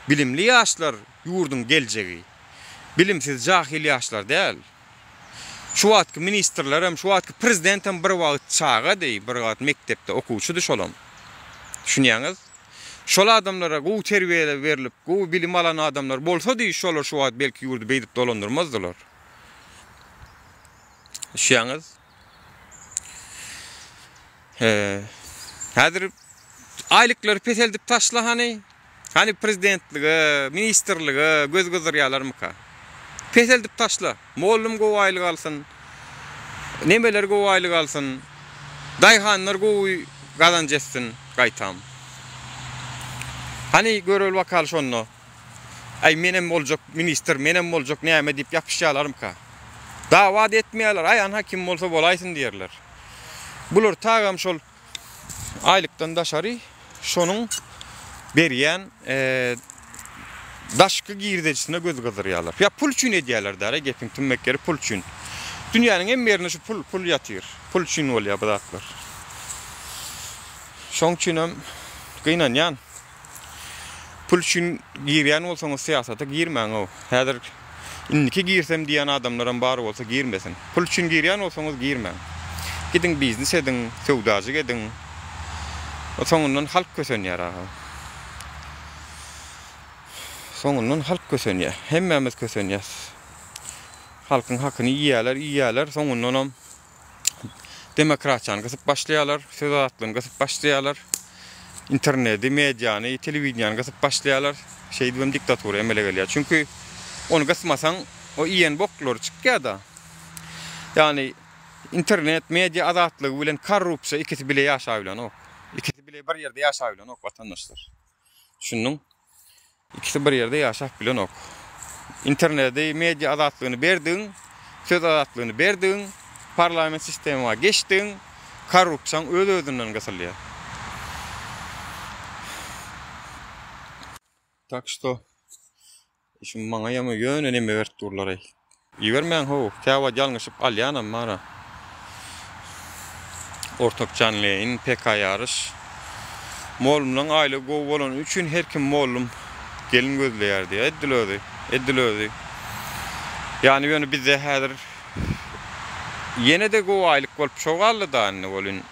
Bilimli ýaşlar ýurduň geljegi. Bilimsiz jahil ýaşlar däl. Şu wagtky ministrlerem, şu wagtky prezidentem bir wagt çagady, bir wagt mekdepde okuwçydy şolam. Düşünýäňiz? Şol adamlara gowy terbiýe berlip, gowy bilim alan adamlar bolsady, şolar şu wagt belki ýurdy beýdip dolandyrmazdylar. Düşýäňiz? He. Häzir aýlyklary peseldip taşla hany. Hany prezidentlige, ministrlige göz gyzdyrýarlarmyka? Peseldip taşla. Mollum gowy aýlyk alsyn. Nemeler gowy aýlyk alsyn. Daýhanlar gowy gazanç etsin gaýtam. Hany göreli bakaly şonda. Aý menem boljak ministr, menem boljak näme diýip ýapyşýarlarmyka? Dawa-da etmeýärler. Aý anha kim bolsa bolaýsyn diýerler. Bular tagam şol Aýlykdan daşary şonuň berýän daşky girdejisine göz gyzdyrýarlar. Ýa pul üçin edýärler däl-ä gepiň tümmek ýeri pul üçin. Dünýäniň hemme ýerinde şu pul, pul ýatyr. Pul üçin bolýar bu zatlar. Şoň üçinem gynanýan. Pul üçin girýän bolsaňyz syýasata girmäň-ow. Häzir indiki girsem diýýän adamlaram bar bolsa girmesin. Pul üçin girýän bolsaňyz girmäň. Gidiň biznes ediň, söwdajyk ediň. Soňundan halk kösenýär aga. Soňundan halk kösenýär. Hemmämiz kösenýäs. Halkyň hakyny iýýärler, iýýärler, soňundanam Demokratiýany gysyp başlaýarlar, söz azatlygyny gysyp başlaýarlar. Interneti, mediany, telewideniýany gysyp başlaýarlar. Şeýdibem diktatura emele gelýär. Çünki ony gysmasaň, o iýen boklary çykýar-da. Ýagny internet, media azatlygy bilen korrupsiýa ikisi bile ýaşabilenok. Ikisi bile bir ýerde ýaşabilenok watandaşlar. Düşündiň? Ikisi bir ýerde ýaşap bilenok. Interneti, media azatlygyny berdigiň, söz azatlygyny berdigiň, parlament sistema geçdigiň, korrupsiýaň öz-özünden gysylýar. Tak şto şu maňa ýa ýöne neme berip durlar-aý. Ibermäň how, käwagt ýalňyşyp alýanam bar-a. Ortak Janleýin, PK ýaryş. Mollumlaň aýlygy gowy bolany üçin her kim mollum gelin gözleýär diýýär. Edil özi, edil özi. Ýany ýöne bizde häzir ýene-de gowy aýlyk bolup şo galdy-da indi welin.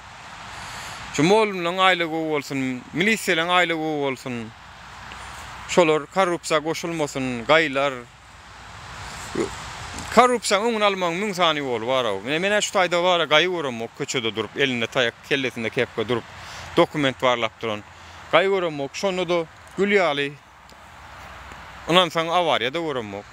Şu mollumlaň aýlygy gowy bolsun, milisiýalaň aýlygy gowy bolsun. Şolar korrupsiýa goşulmasyn, gaýlar. Korrupsiýanyň öňüni almagyň müň sany ýoly bar-ow. Ine, men-ä şu taýda bar-a gaýy göremok, köçede durup, elinde taýak, kellesinde kepka durup, dokument barlap duran. Gaýy göremok. Şonda-da gül ýaly, ynansaň, awariýa-da göremok.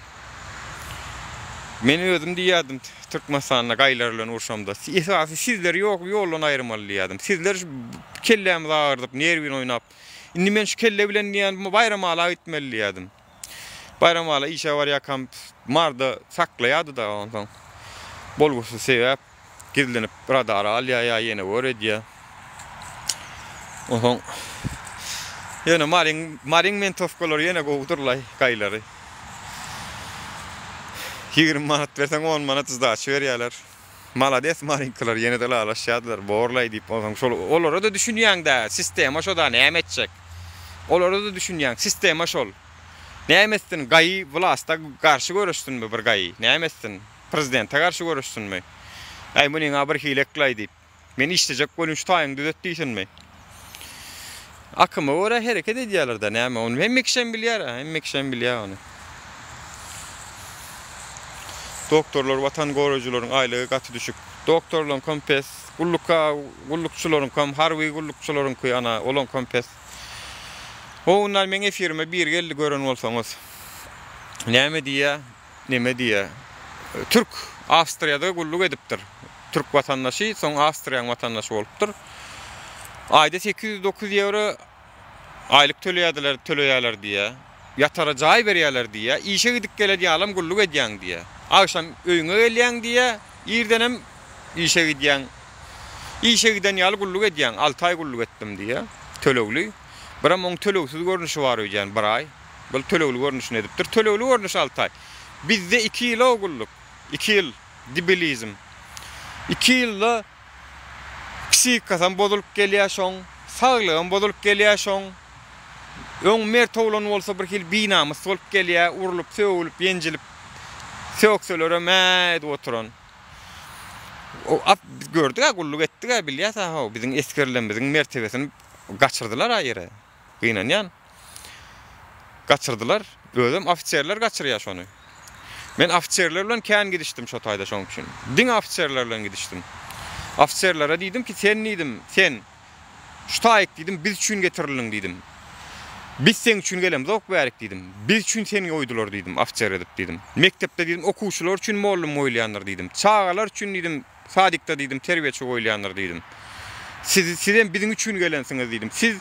Men özüm diýýärdim, Türkmenistanda gaýylar bilen urşamda, esasy sizleri ýok, ýoldan aýyrmaly diýýärdim. Sizler şu kellämizi agyrdyp, nerwini oýnap, indi men şu kelle bilen diýýän, Baýramala gitmeli diýýärdim. Baýramala işe barýarkam Marda saklaýardy-da, onsoň bolgusyz sebäp gizlenip radara alýar ýa ýene gör edýär. Onsoň ýöne Maryň Maryň mentowkalary ýene gowudyrlaý gaýlary. 20 manat berseň 10 manat zdaçy berýärler. Malades Maryňkylar ýene-de ylalaşýardylar, borlaý diýip, onsoň şol olara-da düşünýäň-dä, sistema şo-da näme etjek. Olara-da düşünýäň, sistema şol. Näme etsin, gaýy wlasta garşy göreşsinmi bir gaýy, näme etsin, prezidente garşy göreşsinmi? Äý, munyň-a bir hili eklaý diýip. Men işlejek welin şu taýyňy düzet diýsinmi? Akyma görä hereket edýärler-dä, näme, ony hemme kişem bilýär-ä, hemme kişem bilýär ony. Doktorlar watan goraýjylaryň aýlygy gaty düşük. Doktorlaryňkam pes, gullukka gullukçylaryňkam, harby gullukçylaryňky ana olaňkam pes. O günler meň efirime biri geldi gören bolsaňyz. Näme diýýä? Neme diýýä? Türk Awstriýada gulluk edipdir. Türk watandaşy, soň Awstriýanyň watandaşy bolupdyr. Aýda 809 ýewro Aýlyk töleýärdiler, töleýärler diýýär. Ýatara jaý berýärler diýýär. Işe gidip gelen ýalam gulluk edýäň diýýär. Agşam öýüňe gelýäň diýýär. Irdenem işe gidýäň. Işe giden ýaly gulluk edýäň. Alty aý gulluk etdim diýýär. Tölegli. Birem oň tölegsiz görnüşi bar öýdýän, bir aý. Bul tölegli görnüşini edipdir. Tölegli görnüşi alty aý. Bizde iki ýyl-ow gulluk. Iki ýyl. Debilizm. Iki ýylda Psihikasam bozulyp gelýär şoň, saglygam bozulyp gelýär şoň. Öň mert oglan bolsa bir hili binamys bolup gelýär, urlup, sögülip, ýenjilip, sökselerem hä edip oturan. O at biz gördük-ä, gulluk etdik-ä, bilýäs-ä how, biziň esgerlerimiziň mertebesini gaçyrdylar-a ýere. Gynanýan. Gaçyrdylar. Özem ofiserler gaçyrýar şony. Men ofiserler bilen kän gidişdim şo taýda şoň üçin. Diňe ofiserler bilen gidişdim. Ofiserlere diýdim ki, sen diýdim, sen şu taýyk diýdim, biz üçin getirildiň diýdim. Biz seň üçin gelemzok bärik diýdim. Biz üçin seni goýdular diýdim, ofiser edip diýdim. Mekdepde diýdim, okuwçylar üçin mollum goýulýandyr diýdim. Çagalar üçin diýdim, Sadikde diýdim, terbiýeçi goýulýandyr diýdim. Siz, sizem biziň üçin gelensiňiz diýdim. Siz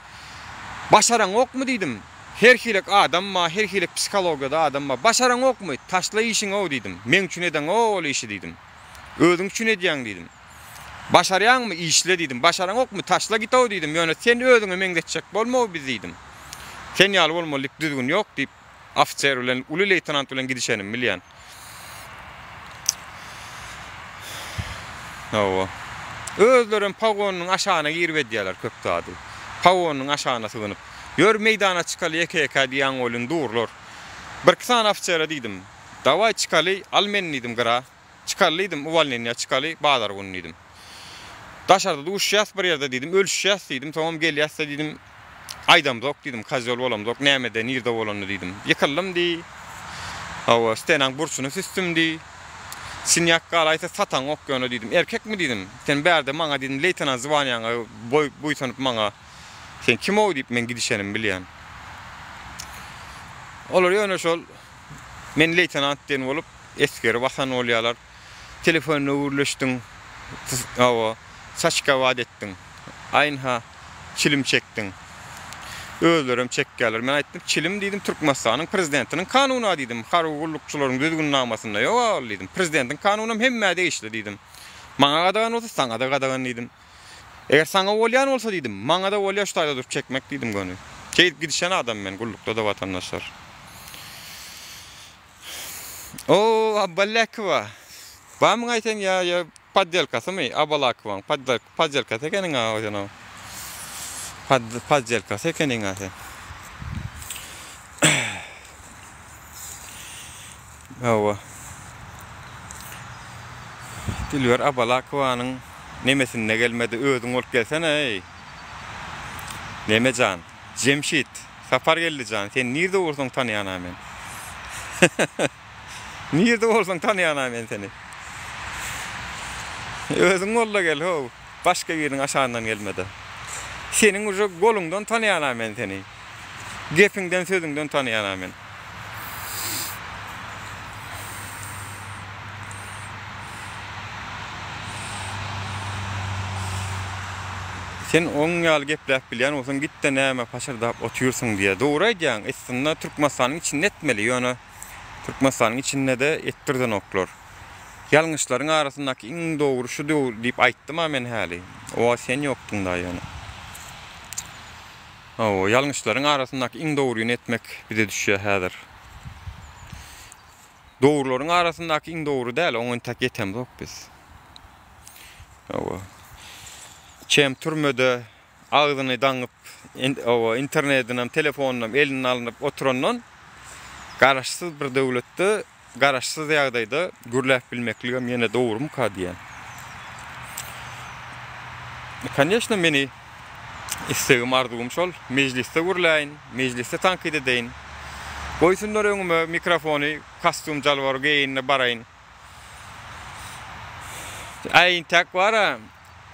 başaraňokmy diýdim. Her hilek adam bar, her hilek psihologiýada adam bar. Başaraňokmy? Taşla işiňi-ow diýdim. Meň üçin edeňok ol işi diýdim. Özüň üçin edýäň diýdim. Başarýaňmy, işle diýdim. Başaraňokmy, taşla git-ow diýdim. Ýöne sen özüňe meňzetjek bolma-ow bizi diýdim. Sen ýaly bolmaly diýip düzgün ýok diýip, ofiser bilen, uly leýtenant bilen gidişenimi bilýän. Hawa. Özlerem pogonynyň aşagyna girip edýärler köp zady. Pogonynyň aşagyna sygynyp. Ýör meýdana çykaly ýeke-ýekä diýýän welin durlar. Birki sany ofisere diýdim. Dawaý çykaly, al meni diýdim gyra. Çykaly diýdim, uwolneniýa çykaly, bazar güni diýdim. Daşarda duşýas bir ýerde diýdim, ölüşýäs diýdim, soňam gelýäs-de diýdim, aýdamzok diýdim, kozýol bolamzok, nämede, nirde bolanyny diýdim. Ýykyldym diý. Hawa, stenaň burçuny süsdüm diý. Sinýak galaýsa sataňok ýöne diýdim. Erkekmi diýdim. Sen bärde maňa diýdim, leýtenant zwaniýaňa buýsanyp maňa. Sen kim-ow diýip men gidişenimi bilýän. Olar ýöne şol men leýtenant diýen bolup esgeri basan bolýarlar. Telefonda gürleşdiň, hawa, saçgabat etdiň. Aýynha, çilim çekdiň. Özlerem çekýärler. Men aýtdym, çilim diýdim, Türkmenistanyň prezidentiniň kanuny-a diýdim. Harby gullukçylaryň düzgünnamasynda ýog-a ol diýdim. Prezidentiň kanunam hemmä degişli diýdim. Maňa gadagan bolsa, saňa-da gadagan diýdim. Eger saňa bolýan bolsa diýdim, maňa-da bolýar şu taýda durup çekmek diýdim göni. Şeýdip gidişen adam men gullukda-da watandaşlar. O, Abalakowa. Barmyň-aý sen ýa ýa poddelkasymy? Abalakowaň poddelkasy ekeniň-a sen o. Poddelkasy ekeniň-a sen. Hawa. Dilber Abalakowanyň nemesinde gelmedi, özüň bolup gelsene-eý. Neme jan? Jemşit, Sapargeldi jan, sen nirde bolsaň tanýan-a men. Nirde bolsaň tanýan-a men seni. Özüň bol-da gel, how. Başga biriniň aşagyndan gelme-de. Seniň uje goluňdan tanýan-a men seni. Gepiňden, sözüňden tanýan-a men. Sen oň ýaly gepläp bilýän bolsaň gitde näme paşyrdap otyrsyň diýýär. Dogry aýdýaň, eslinde Türkmenistanyň içinde etmeli, ýöne Türkmenistanyň içinde-de etdirdenoklar. Ýalňyşlaryň arasyndaky iň dogry şu diýip aýtdym-a men häli. O wagt sen ýokduň-da ýöne. Hawa, ýalňyşlaryň arasyndaky iň dogryny etmek bize düşýär häzir. Dogrularyň arasyndaky iň dogry däl, oňa entek ýetemzok biz. Hawa. Çem türmede agzyny daňyp, hawa, internetinem, telefonynam elinden alnyp oturandan garaşsyz bir döwletde garaşsyz ýagdaýda gürläp bilmekligem ýene dogrumyka diýýän. Koneçno meni islegim arzuwym şol mejlisde gürläýin, mejlisde tankyt edeýin. Goýsunlar öňüme mikrofony, kostýum jalbar geýin-de baraýyn. Äý intäk bar-a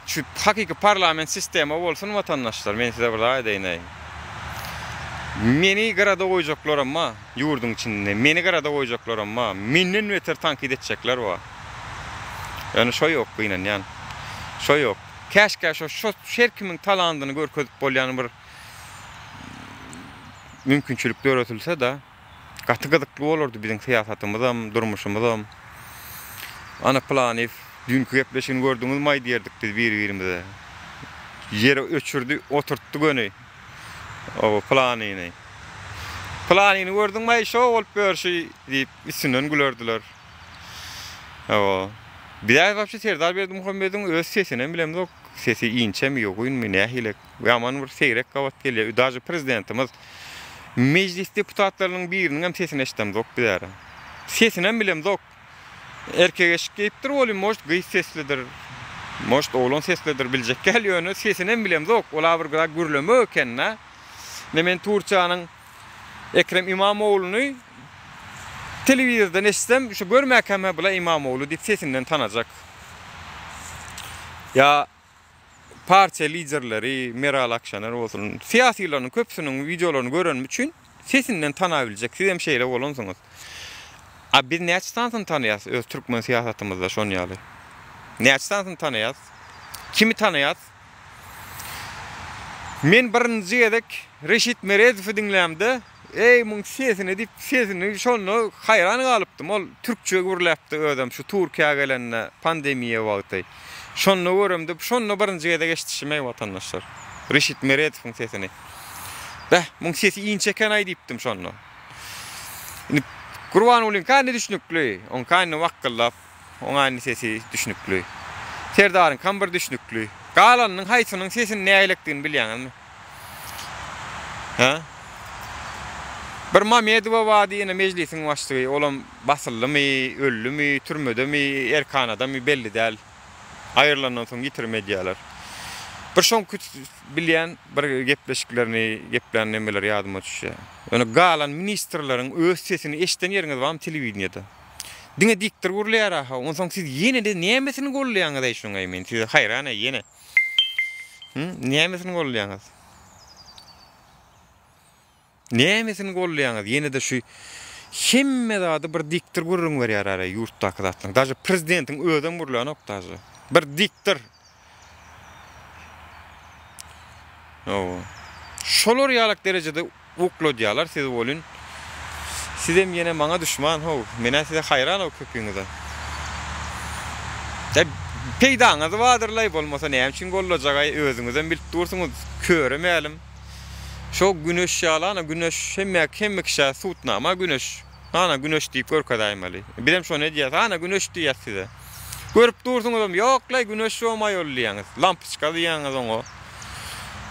Şu hakyky parlament sistema bolsun watandaşlar men size bir zat aýdaýyn-aý. Meni gyrada goýjaklaram bar ýurduň içinde meni gyrada goýjaklaram bar menden beter tankyt etjekler bar. Ýöne şo ýok gynanýan. Şo ýok. Käşgä şo şo her kimiň talandyny görkezip bolýan bir mümkinçilik döretilse-de. Gaty gyzykly bolardy biziň syýasatymyzam, durmuşymyzam. Ana Pylanyýew düýnki gepleşigini gördüňizmi-aý diýerdik biz bir-birimize. Ýere öçürdi, oturtdy göni. O Pylanyny. Pylanyny gördüňmi-aý şo bolup ýörşi diýip üstünden gülerdiler. Hawa. Biz-ä wapşe Serdar Berdimuhamedowyň öz sesinem bilemzok. Sesi inçemi, ýogynmy, nähili? Ýaman bir seýrek gabat gelýär. Daže prezidentimiz mejlis deputatlarynyň biriniň hem sesini eşidemzok biz äre. Sesinem bilemzok. Erkek eşik geýipdir welin может gyz seslidir. Может oglan seslidir biljek däl ýöne sesinem bilemzok. Ola bir gyra gürlemek eken-dä. Ine men Turkiýanyň Ekrem Imamogluny telewizordan eşitsem şu görmäkäm hä bula Imamoglu diýip sesinden tanajak. Ýa partiýa liderleri Meral Akşener bolsun, syýasylarynyň köpüsiniň wideolaryny görenim üçin sesinden tanabiljek. Sizem şeýle bolansyňyz. A biz näçe sanysyny tanaýas öz türkmen syýasatymyzda şon ýaly? Näçe sanysyny tanaýas? Kimi tanaýas? Men birinji gezek Reşit Meredowy diňlämde, Eý, muň sesini diýip, sesini şonda haýran galypdym. Ol türkçe gürläpdi özem şu Türkiýä gelende, pandemiýa wagty. Şonda göremde, şonda birinji gezek eşidişim eý watandaşlar. Reşit Meredowyň sesini. Beh, muň sesi inçe eken-aý diýipdim şonda. Indi Gurbangulyňka indi düşnükli. Oňka indi wakgyldap, oňa indi sesi düşnükli. Serdaryňkam bir düşnükli. Galanynyň haýsynyň sesini nägilekdigini bilýäňizmi? Hä? Bir Mamedowa bardy ýene mejlisiň başlygy, olam basyldymy, öldümi, türmedemi, erkanadamy belli däl. Aýrylandan soň ýitirim edýärler. Bir şoňky bilýän bir gepleşiklerini geplän nemeleri ýadyma düşýär. Ýöne galan ministrleriň öz sesini eşiden ýeriňiz barmy telewideniýede? Diňe diktor gürleýär-a, onsoň siz ýene-de nämesini gollaýaňyz-eý şunuň-eý men size haýran-eý ýene. Hı? Nämesini goldaýaňyz? Nämesini gollaýaňyz ýene-de şu hemme zady bir diktor gürrüň berýär ara ýurtdaky zatlaryň. Daže prezidentiň özem gürlänok daže. Bir diktor. Hawa. Şolar ýalak derejede ukladýarlar sizi welin sizem ýene maňa duşman how. Menä size haýran how köpüňize. Ä peýdaňyz bardyrlaý bolmasa näme üçin gollajagaý özüňizem bilip dursuňyz köre mälim. Şo güneş ýaly ana güneş hemme hemme kişä sutnama güneş. Ana güneş diýip görkezäýmeli. Bizem şony edýäs ana güneş diýýäs size. Görüp dursuňyzam ýoklaý güneş ýomaý ol diýýäňiz. Lampoçka diýýäňiz oňa.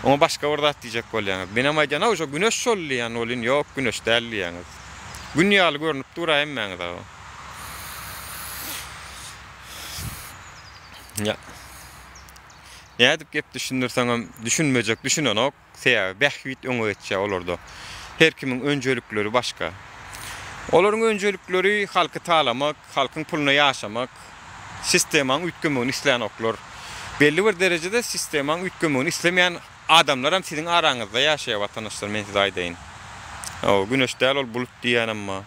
Oňa başga bir zat diýjek bolýaňyz. Menem aýdýan haw şo güneş şol diýýän welin ýok güneş däl diýýäňiz. Gün ýaly görnüp dur-a hemmäňize. Ýa. Nädip gep düşündirseňem düşünmejek düşünenok. Sebäbi bähbit öňe geçýär olarda. Her kimiň önjelikleri başga. Olaryň önjelikleri halky talamak, halkyň puluna ýaşamak, sistemaň üýtgemegini islänoklar. Belli bir derejede sistemaň üýtgemegini islemeýän adamlaram siziň araňyzda ýaşaýar watandaşlar men size aýdaýyn. Hawa, güneş däl ol bulut diýýänem bar.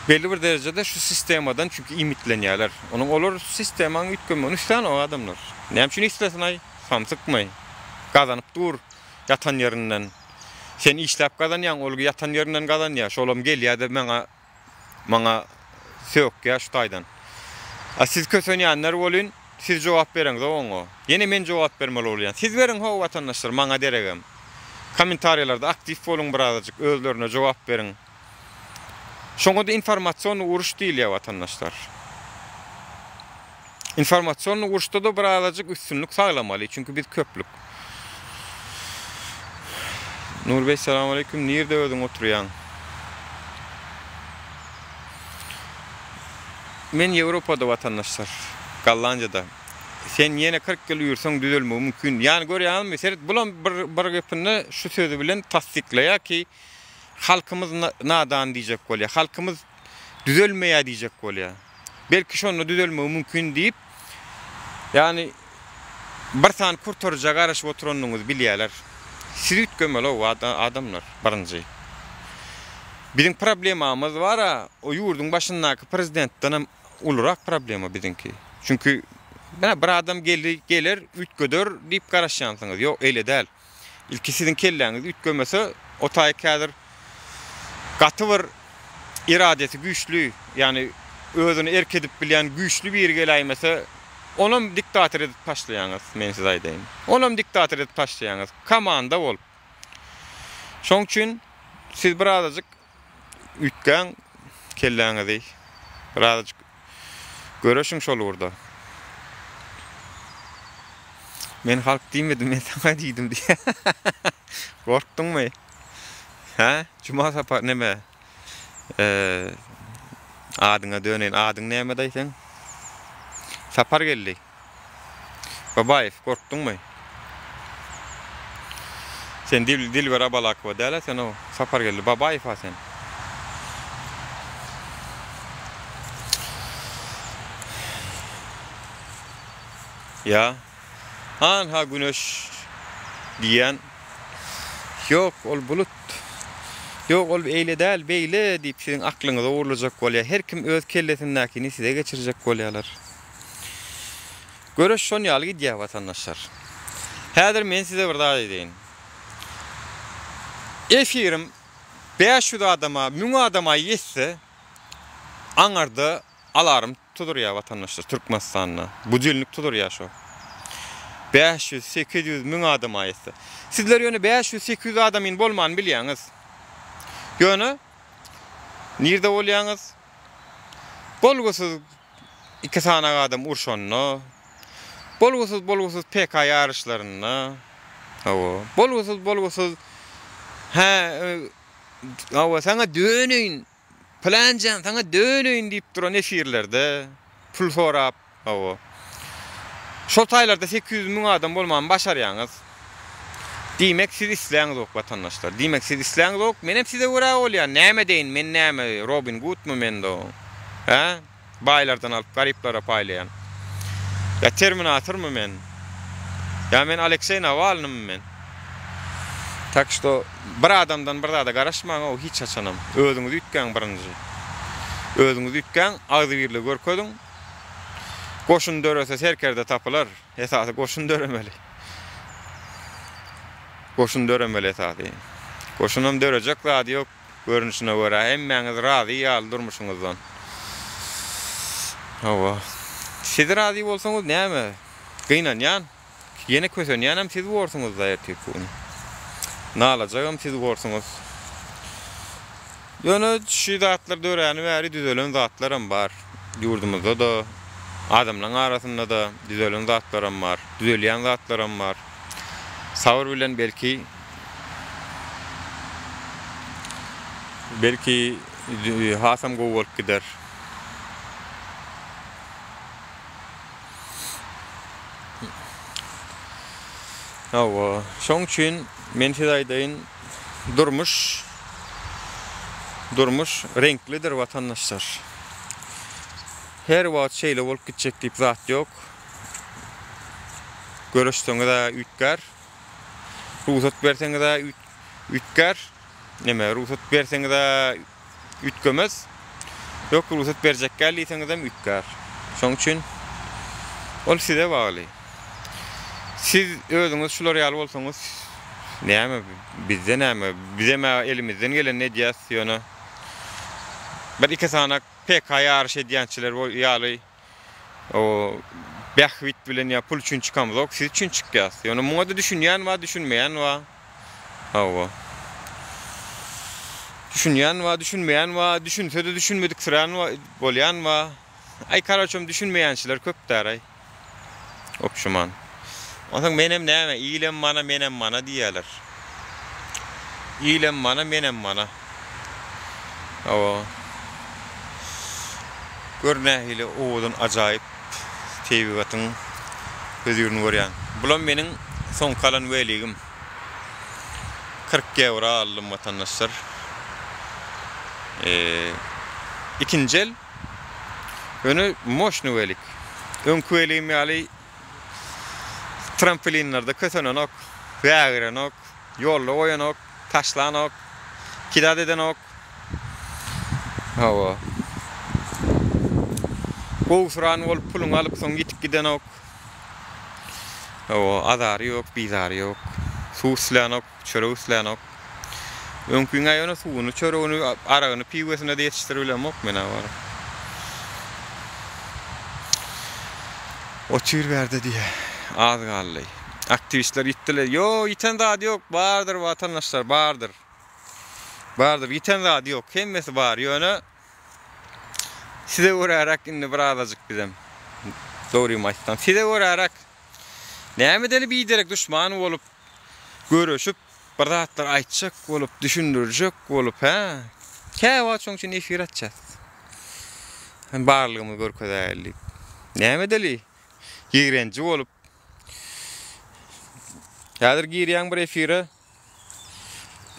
Belli bir derejede şu sistemadan çünki iýmitlenýärler. Onuň olar sistemaň üýtgemegini islänok adamlar. Näme üçin islesin-aý? Samsykmy? Gazanyp dur ýatan ýerinden. Sen işläp gazanýaň, ol ýatan ýerinden gazanýar. Şolam gelýär-de maňa maňa sökýär şu taýdan. A siz kösenýänler welin, siz jogap bereňzok oňa. Ýene men jogap bermeli bolýan. Siz beriň how watandaşlar maňa deregem. Kommentariýalarda aktiw boluň birazajyk özlerine jogap beriň. Şoňa-da informasionnyý uruş diýilýär watandaşlar. Informasionnyý uruşda-da birazajyk üstünlik saglamaly, çünki biz köplük. Nurbeý salamaleýkum nirde özüň oturýaň? Men Ýewropada watandaşlar. Gollandiýada. Sen ýene 40 ýyl ýürseň düzelmegi mümkin. Ýani görýäňizmi seret bulam bir bir gepinde şu sözi bilen tassyklaýar ki halkymyz nadan diýjek bolýar. Halkymyz düzelmeýär diýjek bolýar. Belki şonda düzelmegi mümkin diýip, ýagny bir sany kurtaryja garaşyp oturanyňyzy bilýärler. Siz üýtgemeli-ow adamlar, birinji. Biziň problemamyz bar-a, o ýurduň başyndaky prezidentdenem ulurak problema biziňki. Çünki bir adam geldi, geler, üýtgeder diýip garaşýansyňyz. Ýok, eýle däl. Ilki siziň kelläňiz üýtgemese, o taýyk häzir gaty bir iradesi güýçli, ýagny özüne erk edip bilýän güýçli biri geläýmese, onam diktator edip taşlaýaňyz, men size aýdaýyn. Onam diktator edip taşlaýaňyz, komanda bolup. Şoň üçin siz birazajyk üýtgäň kelläňizi, birazajyk göreşiň şol ugurda. Men halk diýmedim, men saňa diýdim diýýär. Gorkduňmy? Hä? Juma Sapar neme? Eee, adyňa döneýin. Adyň näme-daý seň? Sapar geldi. Babaýew, gorkduňmy? Sen Dil Dilber Abalakowa däl-ä sen o Sapargeldi Babaýew-a sen. Ýa. Anha güneş diýýän. Ýok, ol bulut. Ýok, ol eýle däl, beýle diýip siziň aklyňyzy ogurlajak bolýar. Her kim öz kellesindäkini size geçirjek bolýarlar. Göreş şon ýaly gidýär watandaşlar. Häzir men size bir zat aýdaýyn. Efirim 500 adama, 1000 adama ýetse, aňarda alarm tudurýar watandaşlar Türkmenistanda. Budilnik tudurýar şo. 500, 800, 1000 adama ýetse. Sizler ýöne 500, 800 adamyny bolmany bilýäňiz. Ýöne nirde bolýaňyz? Bolgusyz Iki sany adam urşanda, bolgusyz-bolgusyz PK ýaryşlarynda, hawa, bolgusyz-bolgusyz, hä, hawa, saňa döneýin, pylan jan, saňa döneýin diýip duran efirlerde pul sorap, hawa. Şol taýlarda 800 müň adam bolmany başarýaňyz. Diýmek siz isläňzok watandaşlar. Diýmek siz isläňzok, menem size görä bolýan. Näme edeýin, men näme, Robin Gudmy mende o? Hä? Baýlardan alyp garyplara paýlaýan. Ýa Terminatormy men? Ýa men Alekseý Nawalnymy men? Tak şto bir adamdan bir zada garaşmaň o hiç haçanam. Özüňiz üýtgäň birinji. Özüňiz üýtgäň, agzybirligi görkeziň. Goşun dörese serkerde tapylar. Esasy goşun döremeli. Goşun döremeli esasy. Goşunam dörejek zady ýok. Görnüşine görä hemmäňiz razy ýaly durmuşyňyzdan. Hawa. Siz razy bolsaňyz näme? Gynanýan. Ýene kösenýänem siz borsuňyzda ertirki gün. Nalajagam siz borsuňyz. Ýöne şu zatlar döräni bäri düzelen zatlaram bar. Ýurdumyzda-da, adamlaň arasynda-da düzelen zatlaram bar, düzelýän zatlaram bar. Sabyr bilen belki belki hasam gowy bolup gider. Hawa, şoň üçin men size aýdaýyn, durmuş durmuş reňklidir watandaşlar. Her wagt şeýle bolup gitjek diýip zat ýok. Göreşseňiz-ä üýtgär. Rugsat berseňiz-ä üýtgär. Neme, rugsat berseňiz-ä üýtgemez. Ýok, rugsat berjek däl diýseňizem üýtgär. Şonuň üçin ol size bagly. Siz özüňiz şular ýaly bolsaňyz, näme, bizde näme, bizem-ä elimizden gelenini edýäs, ýöne bir-iki sany PK ýaryş edýänçiler ýaly o bähbit bilen ýa pul üçin çykamzok, siz üçin çykýas. Ýöne muňa-da düşünýän bar, düşünmeýän bar. Hawa. Düşünýän bar, düşünmeýän bar, düşünse-de düşünmediksirän bolýan bar. Aý, karoçem düşünmeýänçiler köp däraý. Opşuman. Onsoň menem näme, ilem mana, menem mana diýýärler. Ilem mana, menem mana. Hawa. Gör nähili owadan ajaýyp tebigatyň hözirini görýän. Bulam meniň soňky alan weligim. 40 ýewro aldym watandaşlar. Eee, ikinji el. Ýöne moşny welik. Öňki weligim ýaly trampolinlerde kösenenok, wägirenok, ýolda goýanok, taşlanok, kidat edenok. Hawa. Gowsuran bolup puluňy alyp soň ýitip gidenok. Hawa, azary ýok, bizary ýok. Suw islänok, çörek islänok. Öňkiň-ä ýöne suwuny, çöregini, aragyny, piwesine-de ýetişdirip bilemok men-ä baryp. Otyr bärde diýýä. Az galdy. Aktiwistler ýitdiler. Ýok, ýiten zady ýok. Bardyr watandaşlar, bardyr. Bardyr, ýiten zady ýok. Hemmesi bar. Ýöne size göräräk indi birazajyk bizem. Dogrymy aýtsam, size göräräk. Näme edeli biderek duşman bolup, göreşip, bir zatlar aýtjak bolup, düşündirjek bolup, hä? Käwagt şoň üçin efir açýas. Barlygymyzy görkezäýeli diýip. Näme edeli? Ýigrenji bolup. Häzir girýäň bir efire.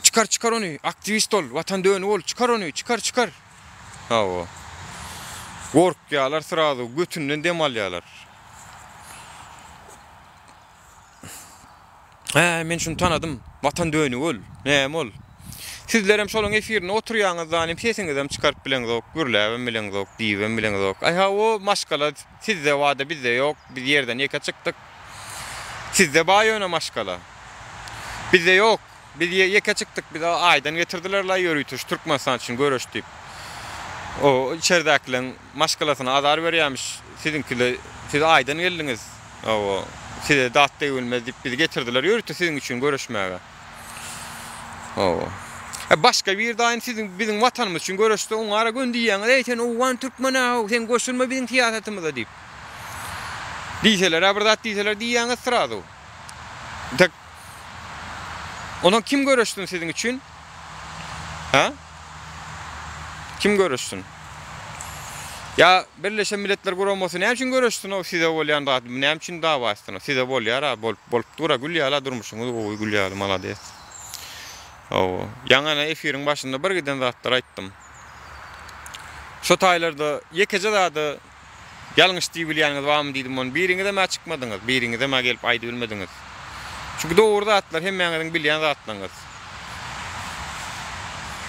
Çykar çykar ony aktiwist ol watan döni bol çykar ony çykar çykar. Hawa. Gorkýarlar srazu götünden dem alýarlar. Hä men şuny tanadym watan döni ol näme ol. Sizlerem şolaň efirinde oturýaňyz zanim sesiňizem çykaryp bileňzok gürläbem bileňzok diýibem bileňzok. Aý hawa maşgala sizde bada bizde ýok biz ýerden ýeke çykdyk. Sizde bar ýöne maşgala. Bizde ýok. Biz ýeke çykdyk. Bizi aýdan getirdiler-la ýörite şu Türkmenistan üçin göreş diýip. O içerdäkileň maşgalasyna azar berýärmiş. Siziňkile siz aýdan geldiňiz. Hawa, size dat degilmez diýip bizi getirdiler ýörite siziň üçin göreşmäge. Hawa. E başga bir daýyn siziň biziň watanymyz üçin göreşse oňa ara gön diýýäňiz. Eý sen owgan türkmen-ä, sen goşulma biziň syýasatymyza diýip. Diýseler-ä bir zat diýseler diýýäňiz srazu. Tak. Ondan kim göreşsin siziň üçin? Ha? Kim göreşsin? Ya Birleşen Milletler Guramasy näme üçin göreşsin o size bolýan zat? Näme üçin dawa etsin? Size bolýar ha, bolup bolup dur gül ýaly durmuşyňyz gowy gül ýaly malades. Hawa. Ýaňy efiriň başynda bir giden zatlar aýtdym. Şo taýlarda ýekeje zady Ýalňyş diýip bilýäniňiz barmy diýdim ony. Biriňizem-ä çykmadyňyz, biriňizem-ä gelip aýdybilmediňiz. Çünki dogry zatlar hemmäňiziň bilýän zatlaryňyz.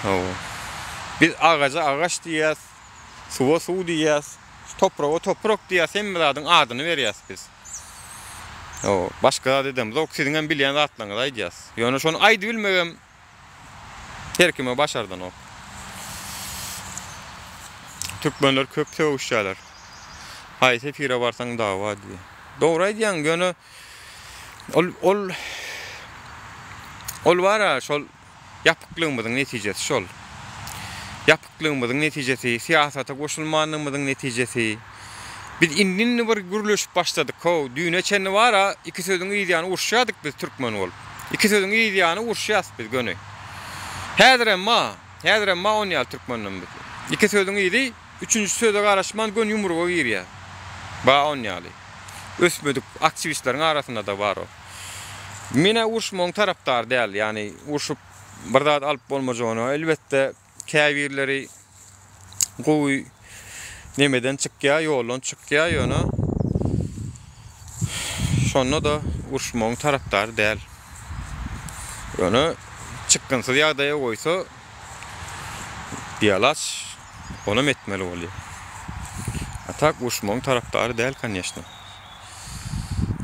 Hawa. Biz agaja agaç diýýäs, suwa suw diýýäs, topraga toprak diýýäs, hemme zadyň adyny berýäs biz. Hawa, başga zat edemzok, siziň hem bilýän zatlaryňyzy aýdýas. Ýöne şony aýdybilmegem her kime başardanok. Türkmenler köp sögüşýärler. Haýsy efire barsaň dawa diýýär. Dogry aýdýaň, ýöne ol ol ol bar-a şol ýapyklygymyzyň netijesi şol. Ýapyklygymyzyň netijesi, syýasata goşulmanlygymyzyň netijesi. Biz indi-indi bir gürleşip başladyk how, düýne çenli bar-a iki sözüň yz ýany uruşýardyk biz türkmen bolup. Iki sözüň yz ýany uruşýas biz göni. Häzirem bar, häzirem bar on ýaly türkmenden biz. Iki sözüň yzy üçünji söze garaşman göni ýumruga girýär. Bar on ýaly. Ösmedik aktiwistleriň arasynda-da bar o. Men-ä uruşmagyň tarapdary däl, ýagny urşup bir zat alyp bolmajagyna elbetde käbirleri gowy nemeden çykýar, ýoldan çykýar, ýöne şonda-da uruşmagyň tarapdary däl. Ýöne çykgynsyz ýagdaýa goýsa bialaç onam etmeli bolýar. A tak uruşmagyň tarapdary däl, konýeçno.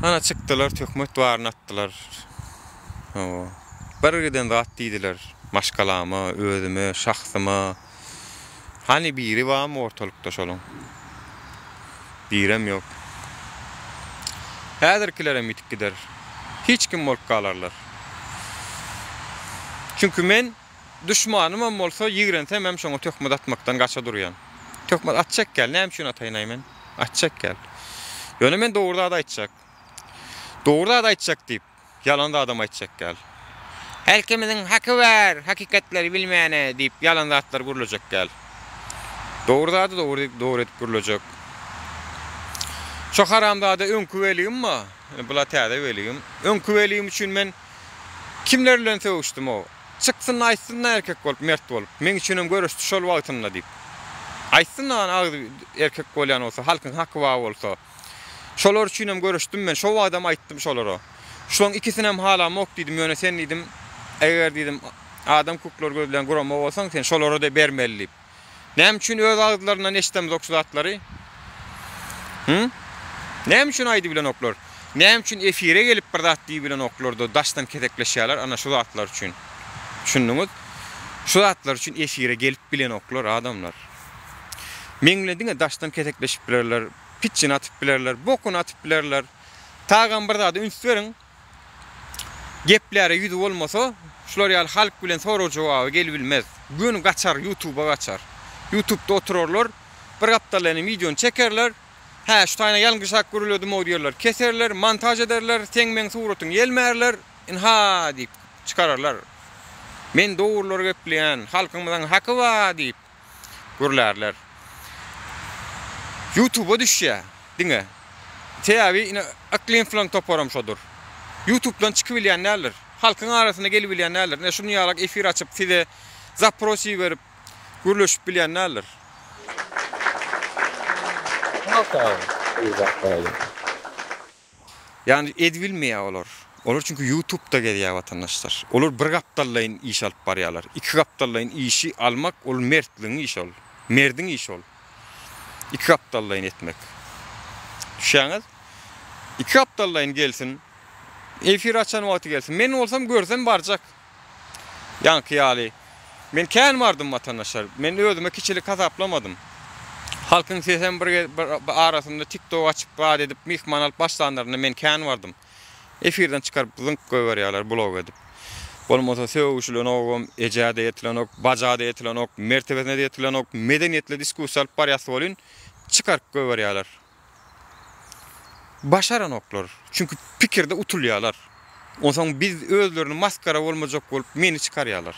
Ana çykdylar, töhmet baryny atdylar. Hawa. Bir giden zat diýdiler. Maşgalama, özüme, şahsyma. Hany biri barmy ortalykda şolaň? Birem ýok. Häzirkilerem ýitip gider. Hiç kim bolup galarlar. Çünki men duşmanymam bolsa, ýigrensemem şoňa töhmet atmakdan gaça durýan. Töhmet atjak däl. Näme üçin ataýyn-aý men? Atjak däl. Ýöne men dogry zady aýtjak. Dogry zady aýtjak diýip, ýalan zadam aýtjak däl. Her kimiziň haky bar, hakykatlary bilmäne diýip ýalan zatlar gürlejek däl. Dogry zady dogry dogry edip gürlejek. Şo haramzada öňki weligim bar. Bula täze weligim. Öňki weligim üçin men kimler bilen sögüşdim-ow. Çyksyn aýtsyn-da erkek bolup, mert bolup. Meň üçinem göreşdi şol wagtynda diýip. Aýtsyn-da agzy erkek bolýan bolsa, halkyň haky bar bolsa. Şolar üçinem göreşdim men. Şo wagtam aýtdym şolara. Şulaň ikisinem halamok diýdim, ýöne sen diýdim, eger diýdim, adam hukuklary gözleýän gurama bolsaň, sen şolara-da bermeli diýip. Näme üçin öz agyzlaryndan eşidemzok şu zatlary? Hı? Näme üçin aýdybilenoklar? Näme üçin efire gelip bir zat diýibilenoklar-da, daşdan kesekleşýärler? Ana şu zatlar üçin. Düşündiňiz? Şu zatlar üçin efire gelip bilenoklar adamlar. Meň bilen diňe daşdan kesekleşip bilerler, pitjini atyp bilerler, bokuny atyp bilerler. Tagam bir zada üns beriň. Gepläre ýüzi bolmasa, şular ýaly halk bilen sorag-jogaba gelibilmez. Göni gaçar, ýutuba gaçar. Ýutubda oturarlar, bir gapdaldan hem wideony çekerler. Hä, şu taýyna ýalňyşrak gürledim-ow diýerler. Keserler, montaž ederler, seň-meň suratyňy ýelmärler. Ynha diýip çykararlar. Men dogrulary gepleýän, halkymyzyň haky bar diýip gürlärler. Ýutuba düşýär diňe. Sebäbi ine Yklym filan toparam şodur. Ýutubdan çykybilýän däldir. Halkyň arasyna gelibilýän däldir. Ine şuny ýalak efir açyp size zapros iberip gürleşip bilýän däldir. Ýagny edibilmeýär olar. Olar çünki ýutubda gezýär watandaşlar. Olar bir gapdallaýyn iş alyp barýarlar. Iki gapdallaýyn işi almak ol mertligiň işi ol. Merdiň işi ol. Iki gapdallaýyn etmek. Düşýäňiz? Iki gapdallaýyn gelsin. Efir açan wagty gelsin. Men bolsam görsem barjak. Ýaňky ýaly. Men kän bardym watandaşlar. Men özüme kiçilik hasaplamadym. Halkyň sesem bir bir arasynda tiktok açyp zat edip myhman alyp başlanlarynda men kän bardym. Efirden çykaryp zyňk goýberýärler blok edip. Bolmasa sögüşilenogam, ejä-de ýetilenok, baja-da ýetilenok, mertebesine-de ýetilenok, medeniýetli diskussiýa alyp barýas welin çykaryp goýberýärler. Başaranoklar. Çünki pikirde utulýarlar. Onsoň biz özlerini maskara bolmajak bolup meni çykarýarlar.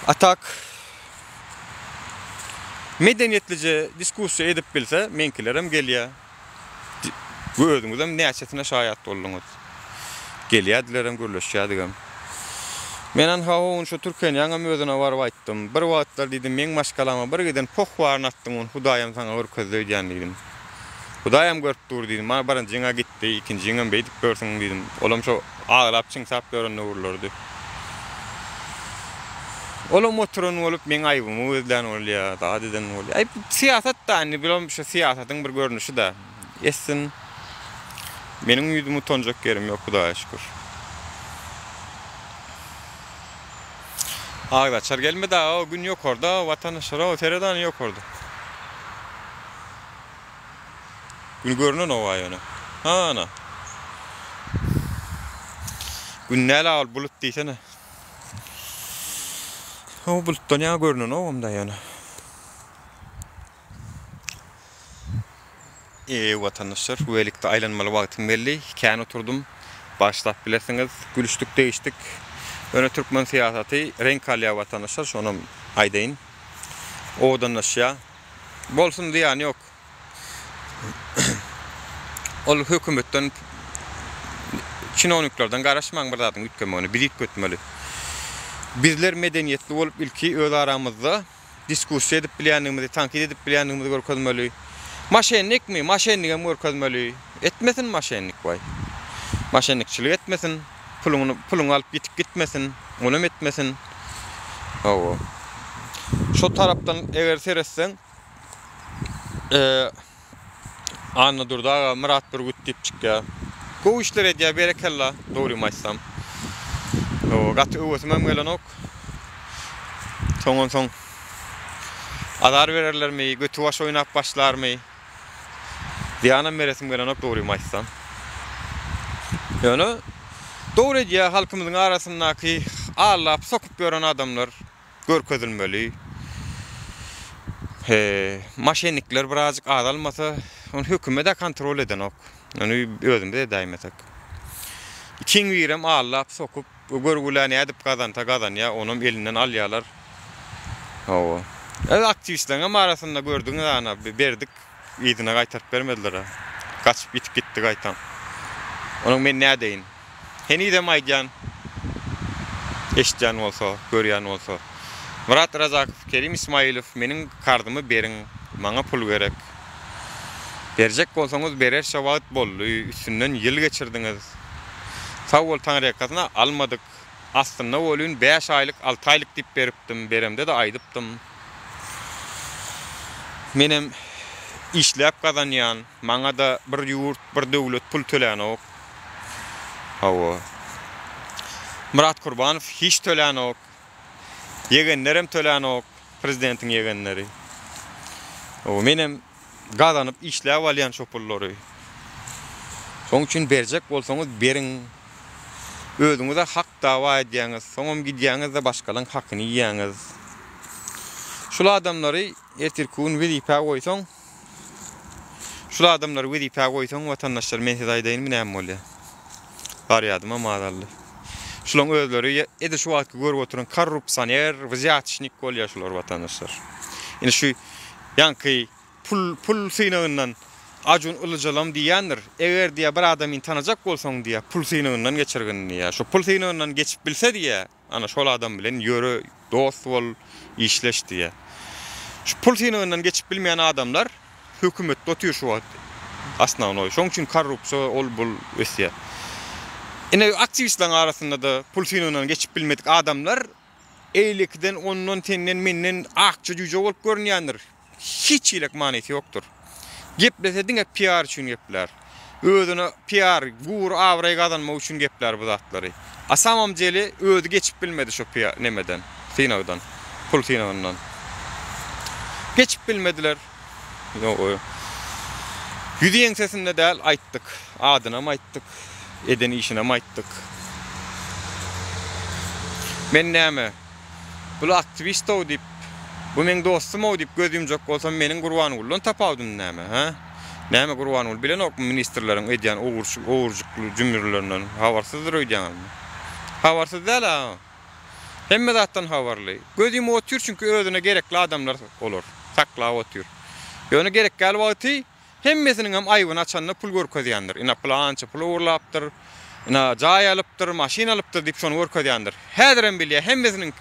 A tak medeniýetlije diskussiýa edip bilse meňkilerem gelýär. Özüňizem näçesine şaýat bolduňyz. Gelýärdilerem, gürleşýärdigem. Men anha o gün şu Türkenýaňam özüne baryp aýtdym. Bir wagtlar diýdim, meň maşgalama bir giden poh baryny atdyň, ony Hudaýam saňa görkezdi öýdýän diýdim. Hudaýam görüp dur diýdim. Mana birinjiň-ä gitdi, ikinjiňem beýdip ýörsüň diýdim. Olam şo aglap çyňsap ýören döwürlerdi. Olam oturan bolup meň aýbymy gözlän bolýa, zat eden bolýa. Aý bu syýasat-da indi bulam şo syýasatyň bir görnüşi-dä. Etsin. Meniň ýüzüm utanjak ýerim ýok Hudaýa şükür. Agzaçar gelmedi aga o gün ýokarda watandaşlar seret hany ýokarda. Gün görünen owa ýöne. Hana. Gün näle ol bulut diýsene. O bulutdan ýa görünen owam da ýöne. Eý watandaşlar, welikde aýlanmaly wagtym geldi. Kän oturdym. Bagyşlap bilersiňiz. Gülüşdik, degişdik. Ýöne türkmen syýasaty reňk alýar watandaşlar, şonam aýdaýyn. Owadanlaşýar. Bolsun zyýany ýok. Ol hökümetden çinowniklerden garaşmaň bir zadyň üýtgemegine. Biz üýtgetmeli. Bizler medeniýetli bolup ilki öz aramyzda diskussiýa edip bilýändigimizi, tankyt edip bilýändigimizi görkezmeli. Maşennikmi? Maşenligem görkezmeli. Etmesin maşennik waý. Maşennikçilik etmesin. Puluny puluňy alyp ýitip gitmesin. Onam etmesin. Hawa. Şo tarapdan eger seretseň, Annadurdy aga Myrat Bürgüt diýip çykýar. Gowy işler edýär, berekella, dogrymy aýtsam. Hawa, gaty öwesimem gelenok. Soňan soň azar bererlermi, göti-baş oýnap başlarmy? Zyýanam beresim gelenok, dogrymy aýtsam. Ýöne dogry edýär, halkymyzyň arasyndaky aldap, sokup ýören adamlar görkezilmeli. He, maşennikler birazjyk azalmasa, ony hökümet-ä kontrol edenok. Ony özümiz edäýmesek. Ikiň birem aldap, sokup, görgülä nädip gazansa gazanýar, onam elinden alýarlar. Hawa. Öz aktiwistleriňem arasynda gördüňiz ana, berdik, yzyna gaýtaryp bermediler-ä. Gaçyp ýitip gitdi gaýtam. Onuň men nädeýin? Henizem aýdýan, eşidýän bolsa, görýän bolsa. Myrat Razakow, Kerim Ismailow meniň karzymy beriň, maňa pul gerek. Berjek bolsaňyz bererçe wagt boldy, üstünden ýyl geçirdiňiz. Sag bol taňryýakasyna almadyk. Aslynda welin bäş aýlyk, alty aýlyk diýip beripdim, beremde-de aýdypdym. Menem işläp gazanýan, maňa-da bir ýurt, bir döwlet pul tölänok. Hawa. Myrat Kurbanow hiç tölänok. Ýegenlerem tölänok, prezidentiň ýegenleri. Hawa, menem gazanyp işläp alýan şo pullary. Şoň üçin berjek bolsaňyz beriň. Özüňize hak dawa edýäňiz, soňam gidýäňiz-de başgalaň hakyny iýýäňiz. Şul adamlary ertirki gün wezipä goýsaň, Şul adamlary wezipä goýsaň watandaşlar men size aýdaýynmy näme bolýar. Zarýadymam azaldy. Şulaň özleri edil şu wagtky görüp oturan korrupsioner, wzýatçnik bolýar şular watandaşlar. Indi şu ýaňky pul pul synagyndan Ajun Ylyjalam diýýändir. Eger diýýär bir adamyny tanajak bolsaň diýýär pul synagyndan geçirgin diýýär. Şu pul synagyndan geçip bilse diýýär Ana şol adam bilen ýöre, dost bol, işleş diýýär. Şu pul synagyndan geçip bilmeýän adamlar hökümetde otyr şu wagt. Osnownoý. Şoň üçin korrupsiýa ol bul ösýär. Ine aktiwistleriň arasynda-da pul synagyndan geçip bilmedik adamlar eýlekiden ondan senden menden akja jüýje bolup görünýändir. Hiç hilek manysy ýokdur. Geplese diňe PR üçin geplär. Özüne PR, gury abraý gazanmak üçin geplär bu zatlary. A samom dele özi geçip bilmedi şo PR nemeden, synagdan, pul synagyndan. Geçip bilmediler. Ýok. Ýüzi ýeňsesinde däl aýtdyk. Adynam aýtdyk, eden işinem aýtdyk. Men näme? Bul aktiwist-ow diýip, bu meň dostum-ow diýip göz ýumjak bolsam meniň Gurbangulydan tapawudym näme, hä? Näme Gurbanguly bilenokmy ministrleriň edýän ogurjykly jümrülerinden habarsyzdyr öýdýäňizmi? Habarsyz däl-ä. Hemme zatdan habarly. Göz ýumup otyr çünki özüne gerekli adamlar olar. Saklap otyr. Ýöne gerek däl wagty Hemmesiniňem aýbyny açanda pul görkezýändir. Ina pylança pul ogurlapdyr, ina jaý alypdyr, maşyn alypdyr diýip şony görkezýändir. Häzirem bilýär hemmesiniň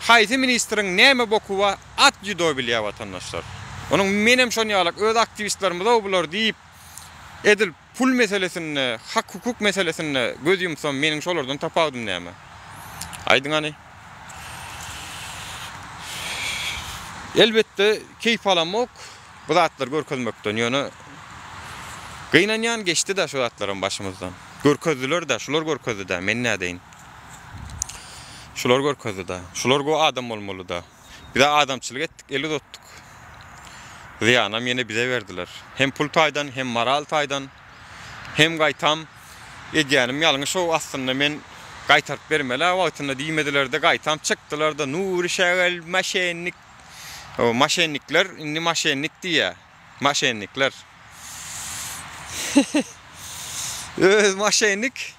haýsy ministriň näme boky bar at ýudo bilýär watandaşlar. Onuň menem şon ýalak öz aktiwistlerimizow bular diýip. Edil pul meselesinde, hak-hukuk meselesinde göz ýumsam, meniň şolardan tapawudym näme? Aýdyň hany. Elbetde, keýp alamok bu zatlary görkezmekden, ýöne gynanýan geçdi-dä şu zatlaram başymyzdan. Görkezdiler-dä, şular görkezdi-dä, men nädeýin? Şular görkezdi-dä. Şular go adam bolmaly-da. Bize adamçylyk etdik, el uzatdyk. Zyýanam ýene bize berdiler. Hem pul taýdan, hem moral taýdan, hem gaýtam edýänim ýalňyş-ow aslynda men gaýtaryp bermeli-ä wagtynda diýmediler-de gaýtam çykdylar-da Nury Şägel maşennik. O maşennikler indi maşennik diýýä. Maşennikler. Öz maşennik.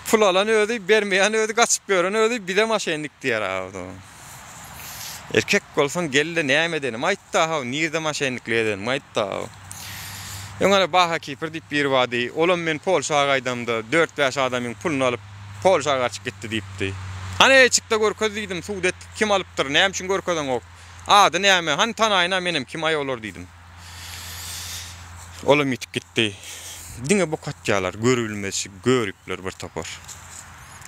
Pul alan özi, bermeýän özi, gaçyp ýören özi bize maşennik diýer ha. Erkek bolsaň gel-de näme edenimi aýt-da ha, nirde maşenniklik edenimi aýt-da ha. Öň hany Baha Kipr diýip biri bardy. Olam men Polşa gaýdamda dört-bäş adamyň puluny alyp Polşa gaçyp gitdi diýipdi. Hany çyk-da görkez diýdim, sud etdik, kim alypdyr, näme üçin görkezeňok, ady näme, hany tanaýyn-a menem kim aý olar diýdim. Olam ýitip gitdi. Diňe bok atýarlar, görübilmezçi göripler bir topar.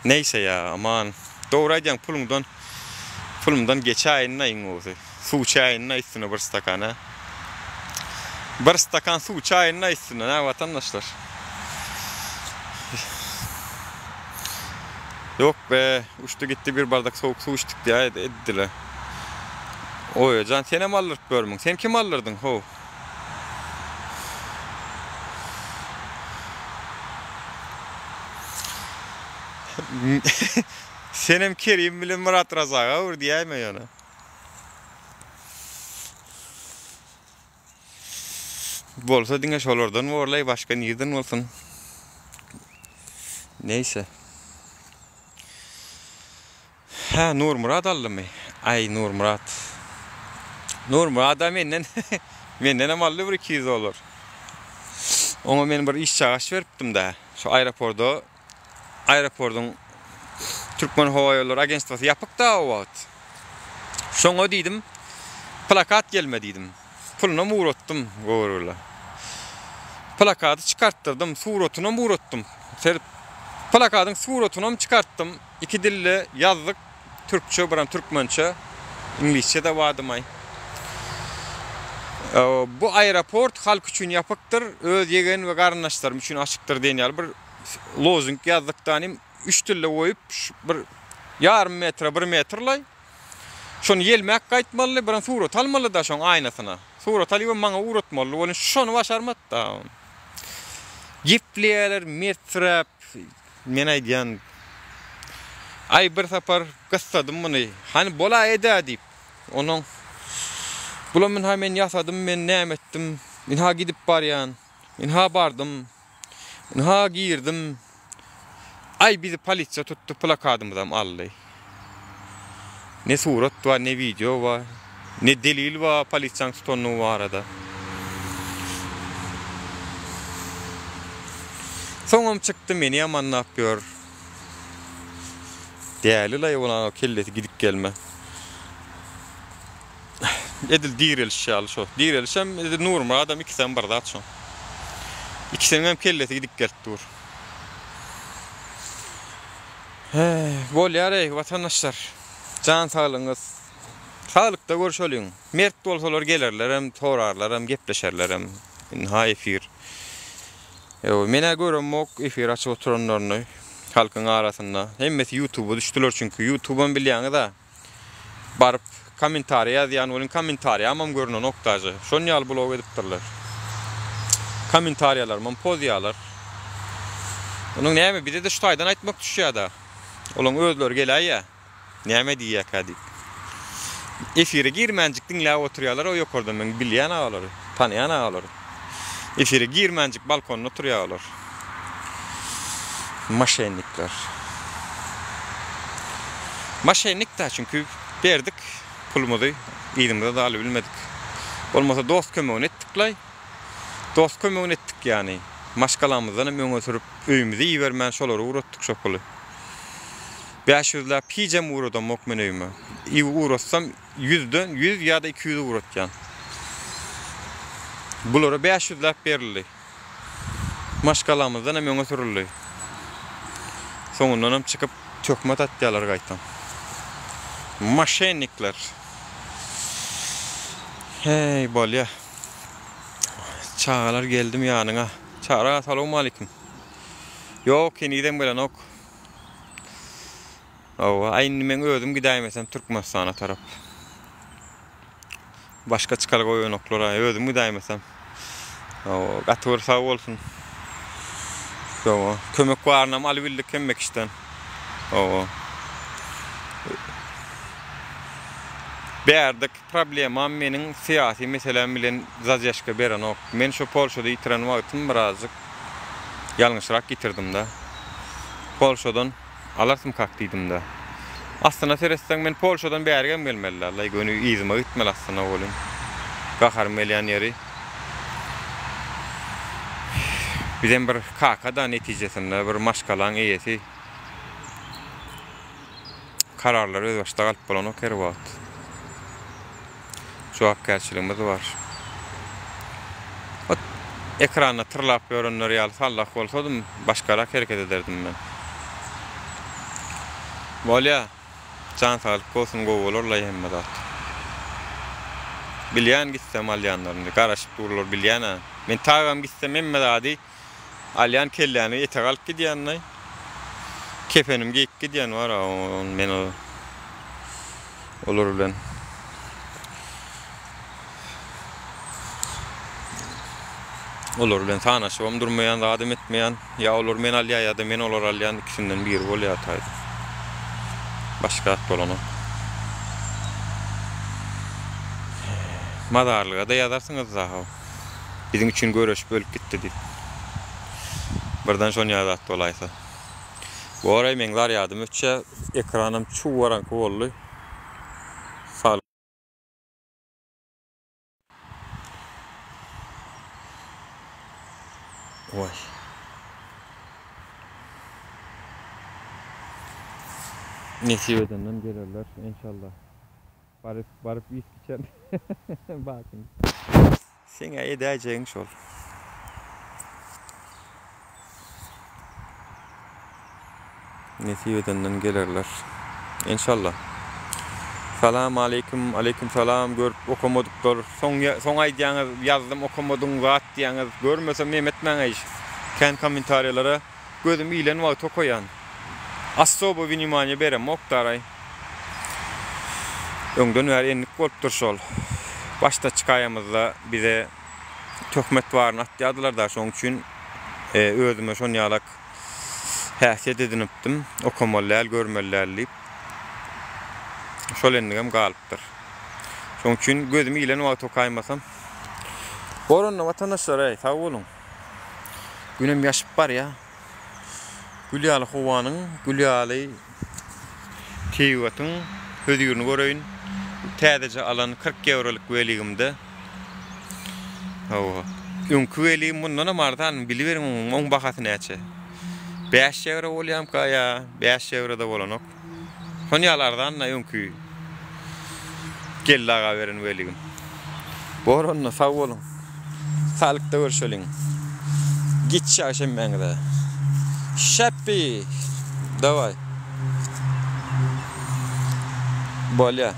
Neýse ýa, aman. Dogry aýdýaň, puluňdan, pulumdan geçäýin-dä iň gowusy. Suw içäýin-dä üstüne bir stakan, hä? Bir stakan suw içäýin-dä üstünden, hä, watandaşlar? Ýok be, uçdy gitdi bir bardak sowuk suw içdik diýä eddiler. Oýajan senem aldyryp ýörmüň. Sen kim aldyrdyň how? Senem Kerim bilen Myrat Razaga ur diýäýme ýöne. Bolsa diňe şolardan borlaý başga nirden bolsun. Neýse. Hä Nurmyrat aldymy? Aý Nurmyrat. Nurmyrada menden mendenem aldy bir 200 dollar. Oňa men bir iş çagaş beripdim-dä. Şu aeroporda aeropordyň Türkmen howa ýollary agentstwasy ýapyk-da o wagt. Şoňa diýdim, plakat gelme diýdim. Pulunam ugratdym göwrüle. Plakaty çykartdyrdym, suratynam ugratdym. Serip, plakatyň suratynam çykartdym. Iki dilde ýazdyk, türkçe, biram türkmençe, iňlisçe-de bardymaý. Bu aeroport halk üçin ýapykdyr, öz ýegen we garyndaşlarym üçin açykdyr diýen ýaly bir lozung ýazdyk danym üç dilde goýup bir ýarym metre bir metrlaý. Şony ýelmäk gaýtmalydy, biram surat almalyda şoň aýnasyna. Surat alyp maňa ugratmalydy welin şony başarmady-da. Gepleýärler mertsiräp, men aýdýan aý bir sapar gyssadym muny, hany bolaý-da diýip. Onuň Bulam ynha men ýasadym, men näme etdim, ynha gidip barýan, ynha bardym. Ynha girdim. Aý bizi polisiýa tutdy plakadymyzam aldy. Ne surat bar ne wideo bar. Ne delil bar polisiýaň tutandygy barada. Soňam çykdy meni ýamanlap ýör. Däli laý bolan o kellesi gidip gelme. Edil direliş ýaly şo. Direlişem edil Nurmyradam ikisem bir zat şoň. Ikisiniňem kellesi gidip gelip dur. Heý, bolýar eý, watandaşlar. Jan saglygyňyz. Saglykda görşeliň. Mert bolsalar gelerlerem, sorarlaram, gepleşerlerem. Ynha efir. Ýo, men-ä göremok efir açyp oturanlaryny halkyň arasynda. Hemmesi ýutuba düşdüler çünki. Ýutubam bilýäňiz-ä. Baryp kommentariýa ýazýan welin kommentariýamam görnenok daže. Şon ýaly blok edipdirler. Kommentariýalarymam pozýalar. Onuň näme bize-de şu taýdan aýtmak düşýä-da. Olaň özleri geläýýä. Näme diýýäkä diýip. Efire girmänjik diňläp oturýalar o ýokardan men bilýän olary, tanaýan olary. Efire girmänjik balkonda oturýar olar. Maşennikler. Maşennik da çünki berdik pulumyzy yzymyza da alyp bilmedik. Bolmasa dost kömegini etdiklaý. Dost kömegini etdik ýany. Maşgalamyzdan hem öňe sürüp öýümizi ibermän şolara ugratdyk şo puly. 500 läp hijem ugradamok men öýüme. Ugratsam ýüzden ýüz ýa-da 200 ugratýan. Bulara 500 läp berildi. Maşgalamyzdan hem öňe sürüldi. Soňundanam çykyp töhmet atýarlar gaýtam. Moşennikler. Heý, bolýa. Çagalar geldim ýanyňa. Çary aga salowmalikim. Ýok, henizem gelenok. Hawa, aý indi meň özüm gidäýmesem Türkmenistana tarap. Başga çykalga goýanoklar-a, özüm gidäýmesem. Hawa, gaty bir sag bolsun. Hawa, kömek barynam alybildik hemme kişiden. Hawa. Bärdeki problemam meniň syýasy meselem bilen zadýaşka berenok. Men şo Polşada ýitiren wagtym birazjyk ýalňyşrak ýitirdim-de. Polşadan Alarsyň kak diýdimdä. Aslyna seretseň men Polşadan bärigem gelmeli däl-laý göni yzyma gitmeli aslyna welin. Gaharym gelýän ýeri bizem bir kaka-da netijesinde bir maşgalaň eýesi. Kararlary özbaşdak alyp bolanok her wagt. Jogapkärçiligimiz bar. Ot ekranda tyrlap ýörenler ýaly sallak bolsadym, başgarak hereket ederdim men. Bolýa. Jan saglyk bolsun gowy bolarlaý hemme zat. Bilýän gitsem alýanlaryny. Garaşyp durlar bilýän-ä. Men tagam gitsem hemme zady Alýan kelläni etek alyp gidýänlaý. Kefenim geýip gidýän bar men ol olar bilen. Olar bilen sanaşybam durmaýan, zadam etmeýän. Ýa olar meni alýar ýa-da men olary alýan ikisinden biri bolýar taýda. Başga zat bolanok. Mazarlyga-da ýazarsyňyz zahaw. Biziň üçin göreşip ölüp gitdi diýip. Birden şon ýaly zat bolaýsa. Boraý meň zarýadym öçýä, ekranam çuw garaňky boldy. Sag. Waý. Nesip edenden gelerler enşallah. Baryp baryp viski içerin. Bakyn. Seň-ä edäýjegiň şol. Nesip edenden gelerler. Enşallah. Salam aleýkum, aleýkum salam görüp okamadyklar. Soň soň aýdýaňyz ýazdym okamadyň zat diýýäňiz. Görmesem nem etmäň eý. Kän kommentariýalara gözüm ilen wagty okaýan. Osobo wnimaniýe beremok daraý. Öňden bäri endik bolupdyr şol. Başda çykaýamyzda bize töhmet baryny atýardylar-da, şonuň üçin özüme şon ýalak häsiýet edinipdim, okamaly däl, görmeli däl diýip. Şol endigem galypdyr. Şonuň üçin gözüm ilen wagty okaýmasam. Bor onda watandaşlar-eý, sag boluň. Günem ýaşyp barýar. Gül ýaly howanyň, gül ýaly tebigatyň hözirini göreýin. Täzeje alan 40 ýewrolyk weligimde. Hawa. Öňki weligim mundanam arzan, biliberiň oň, oň bahasy näçe. 5 ýewro bolýamka ýa 5 ýewro-da bolanok. Şon ýaly arzan-da öňki Geldi aga beren weligim. Bor onda sag boluň. Saglykda görşeliň. Giç ýagşy hemmäňize. Şäppi! Daway. Bolýa.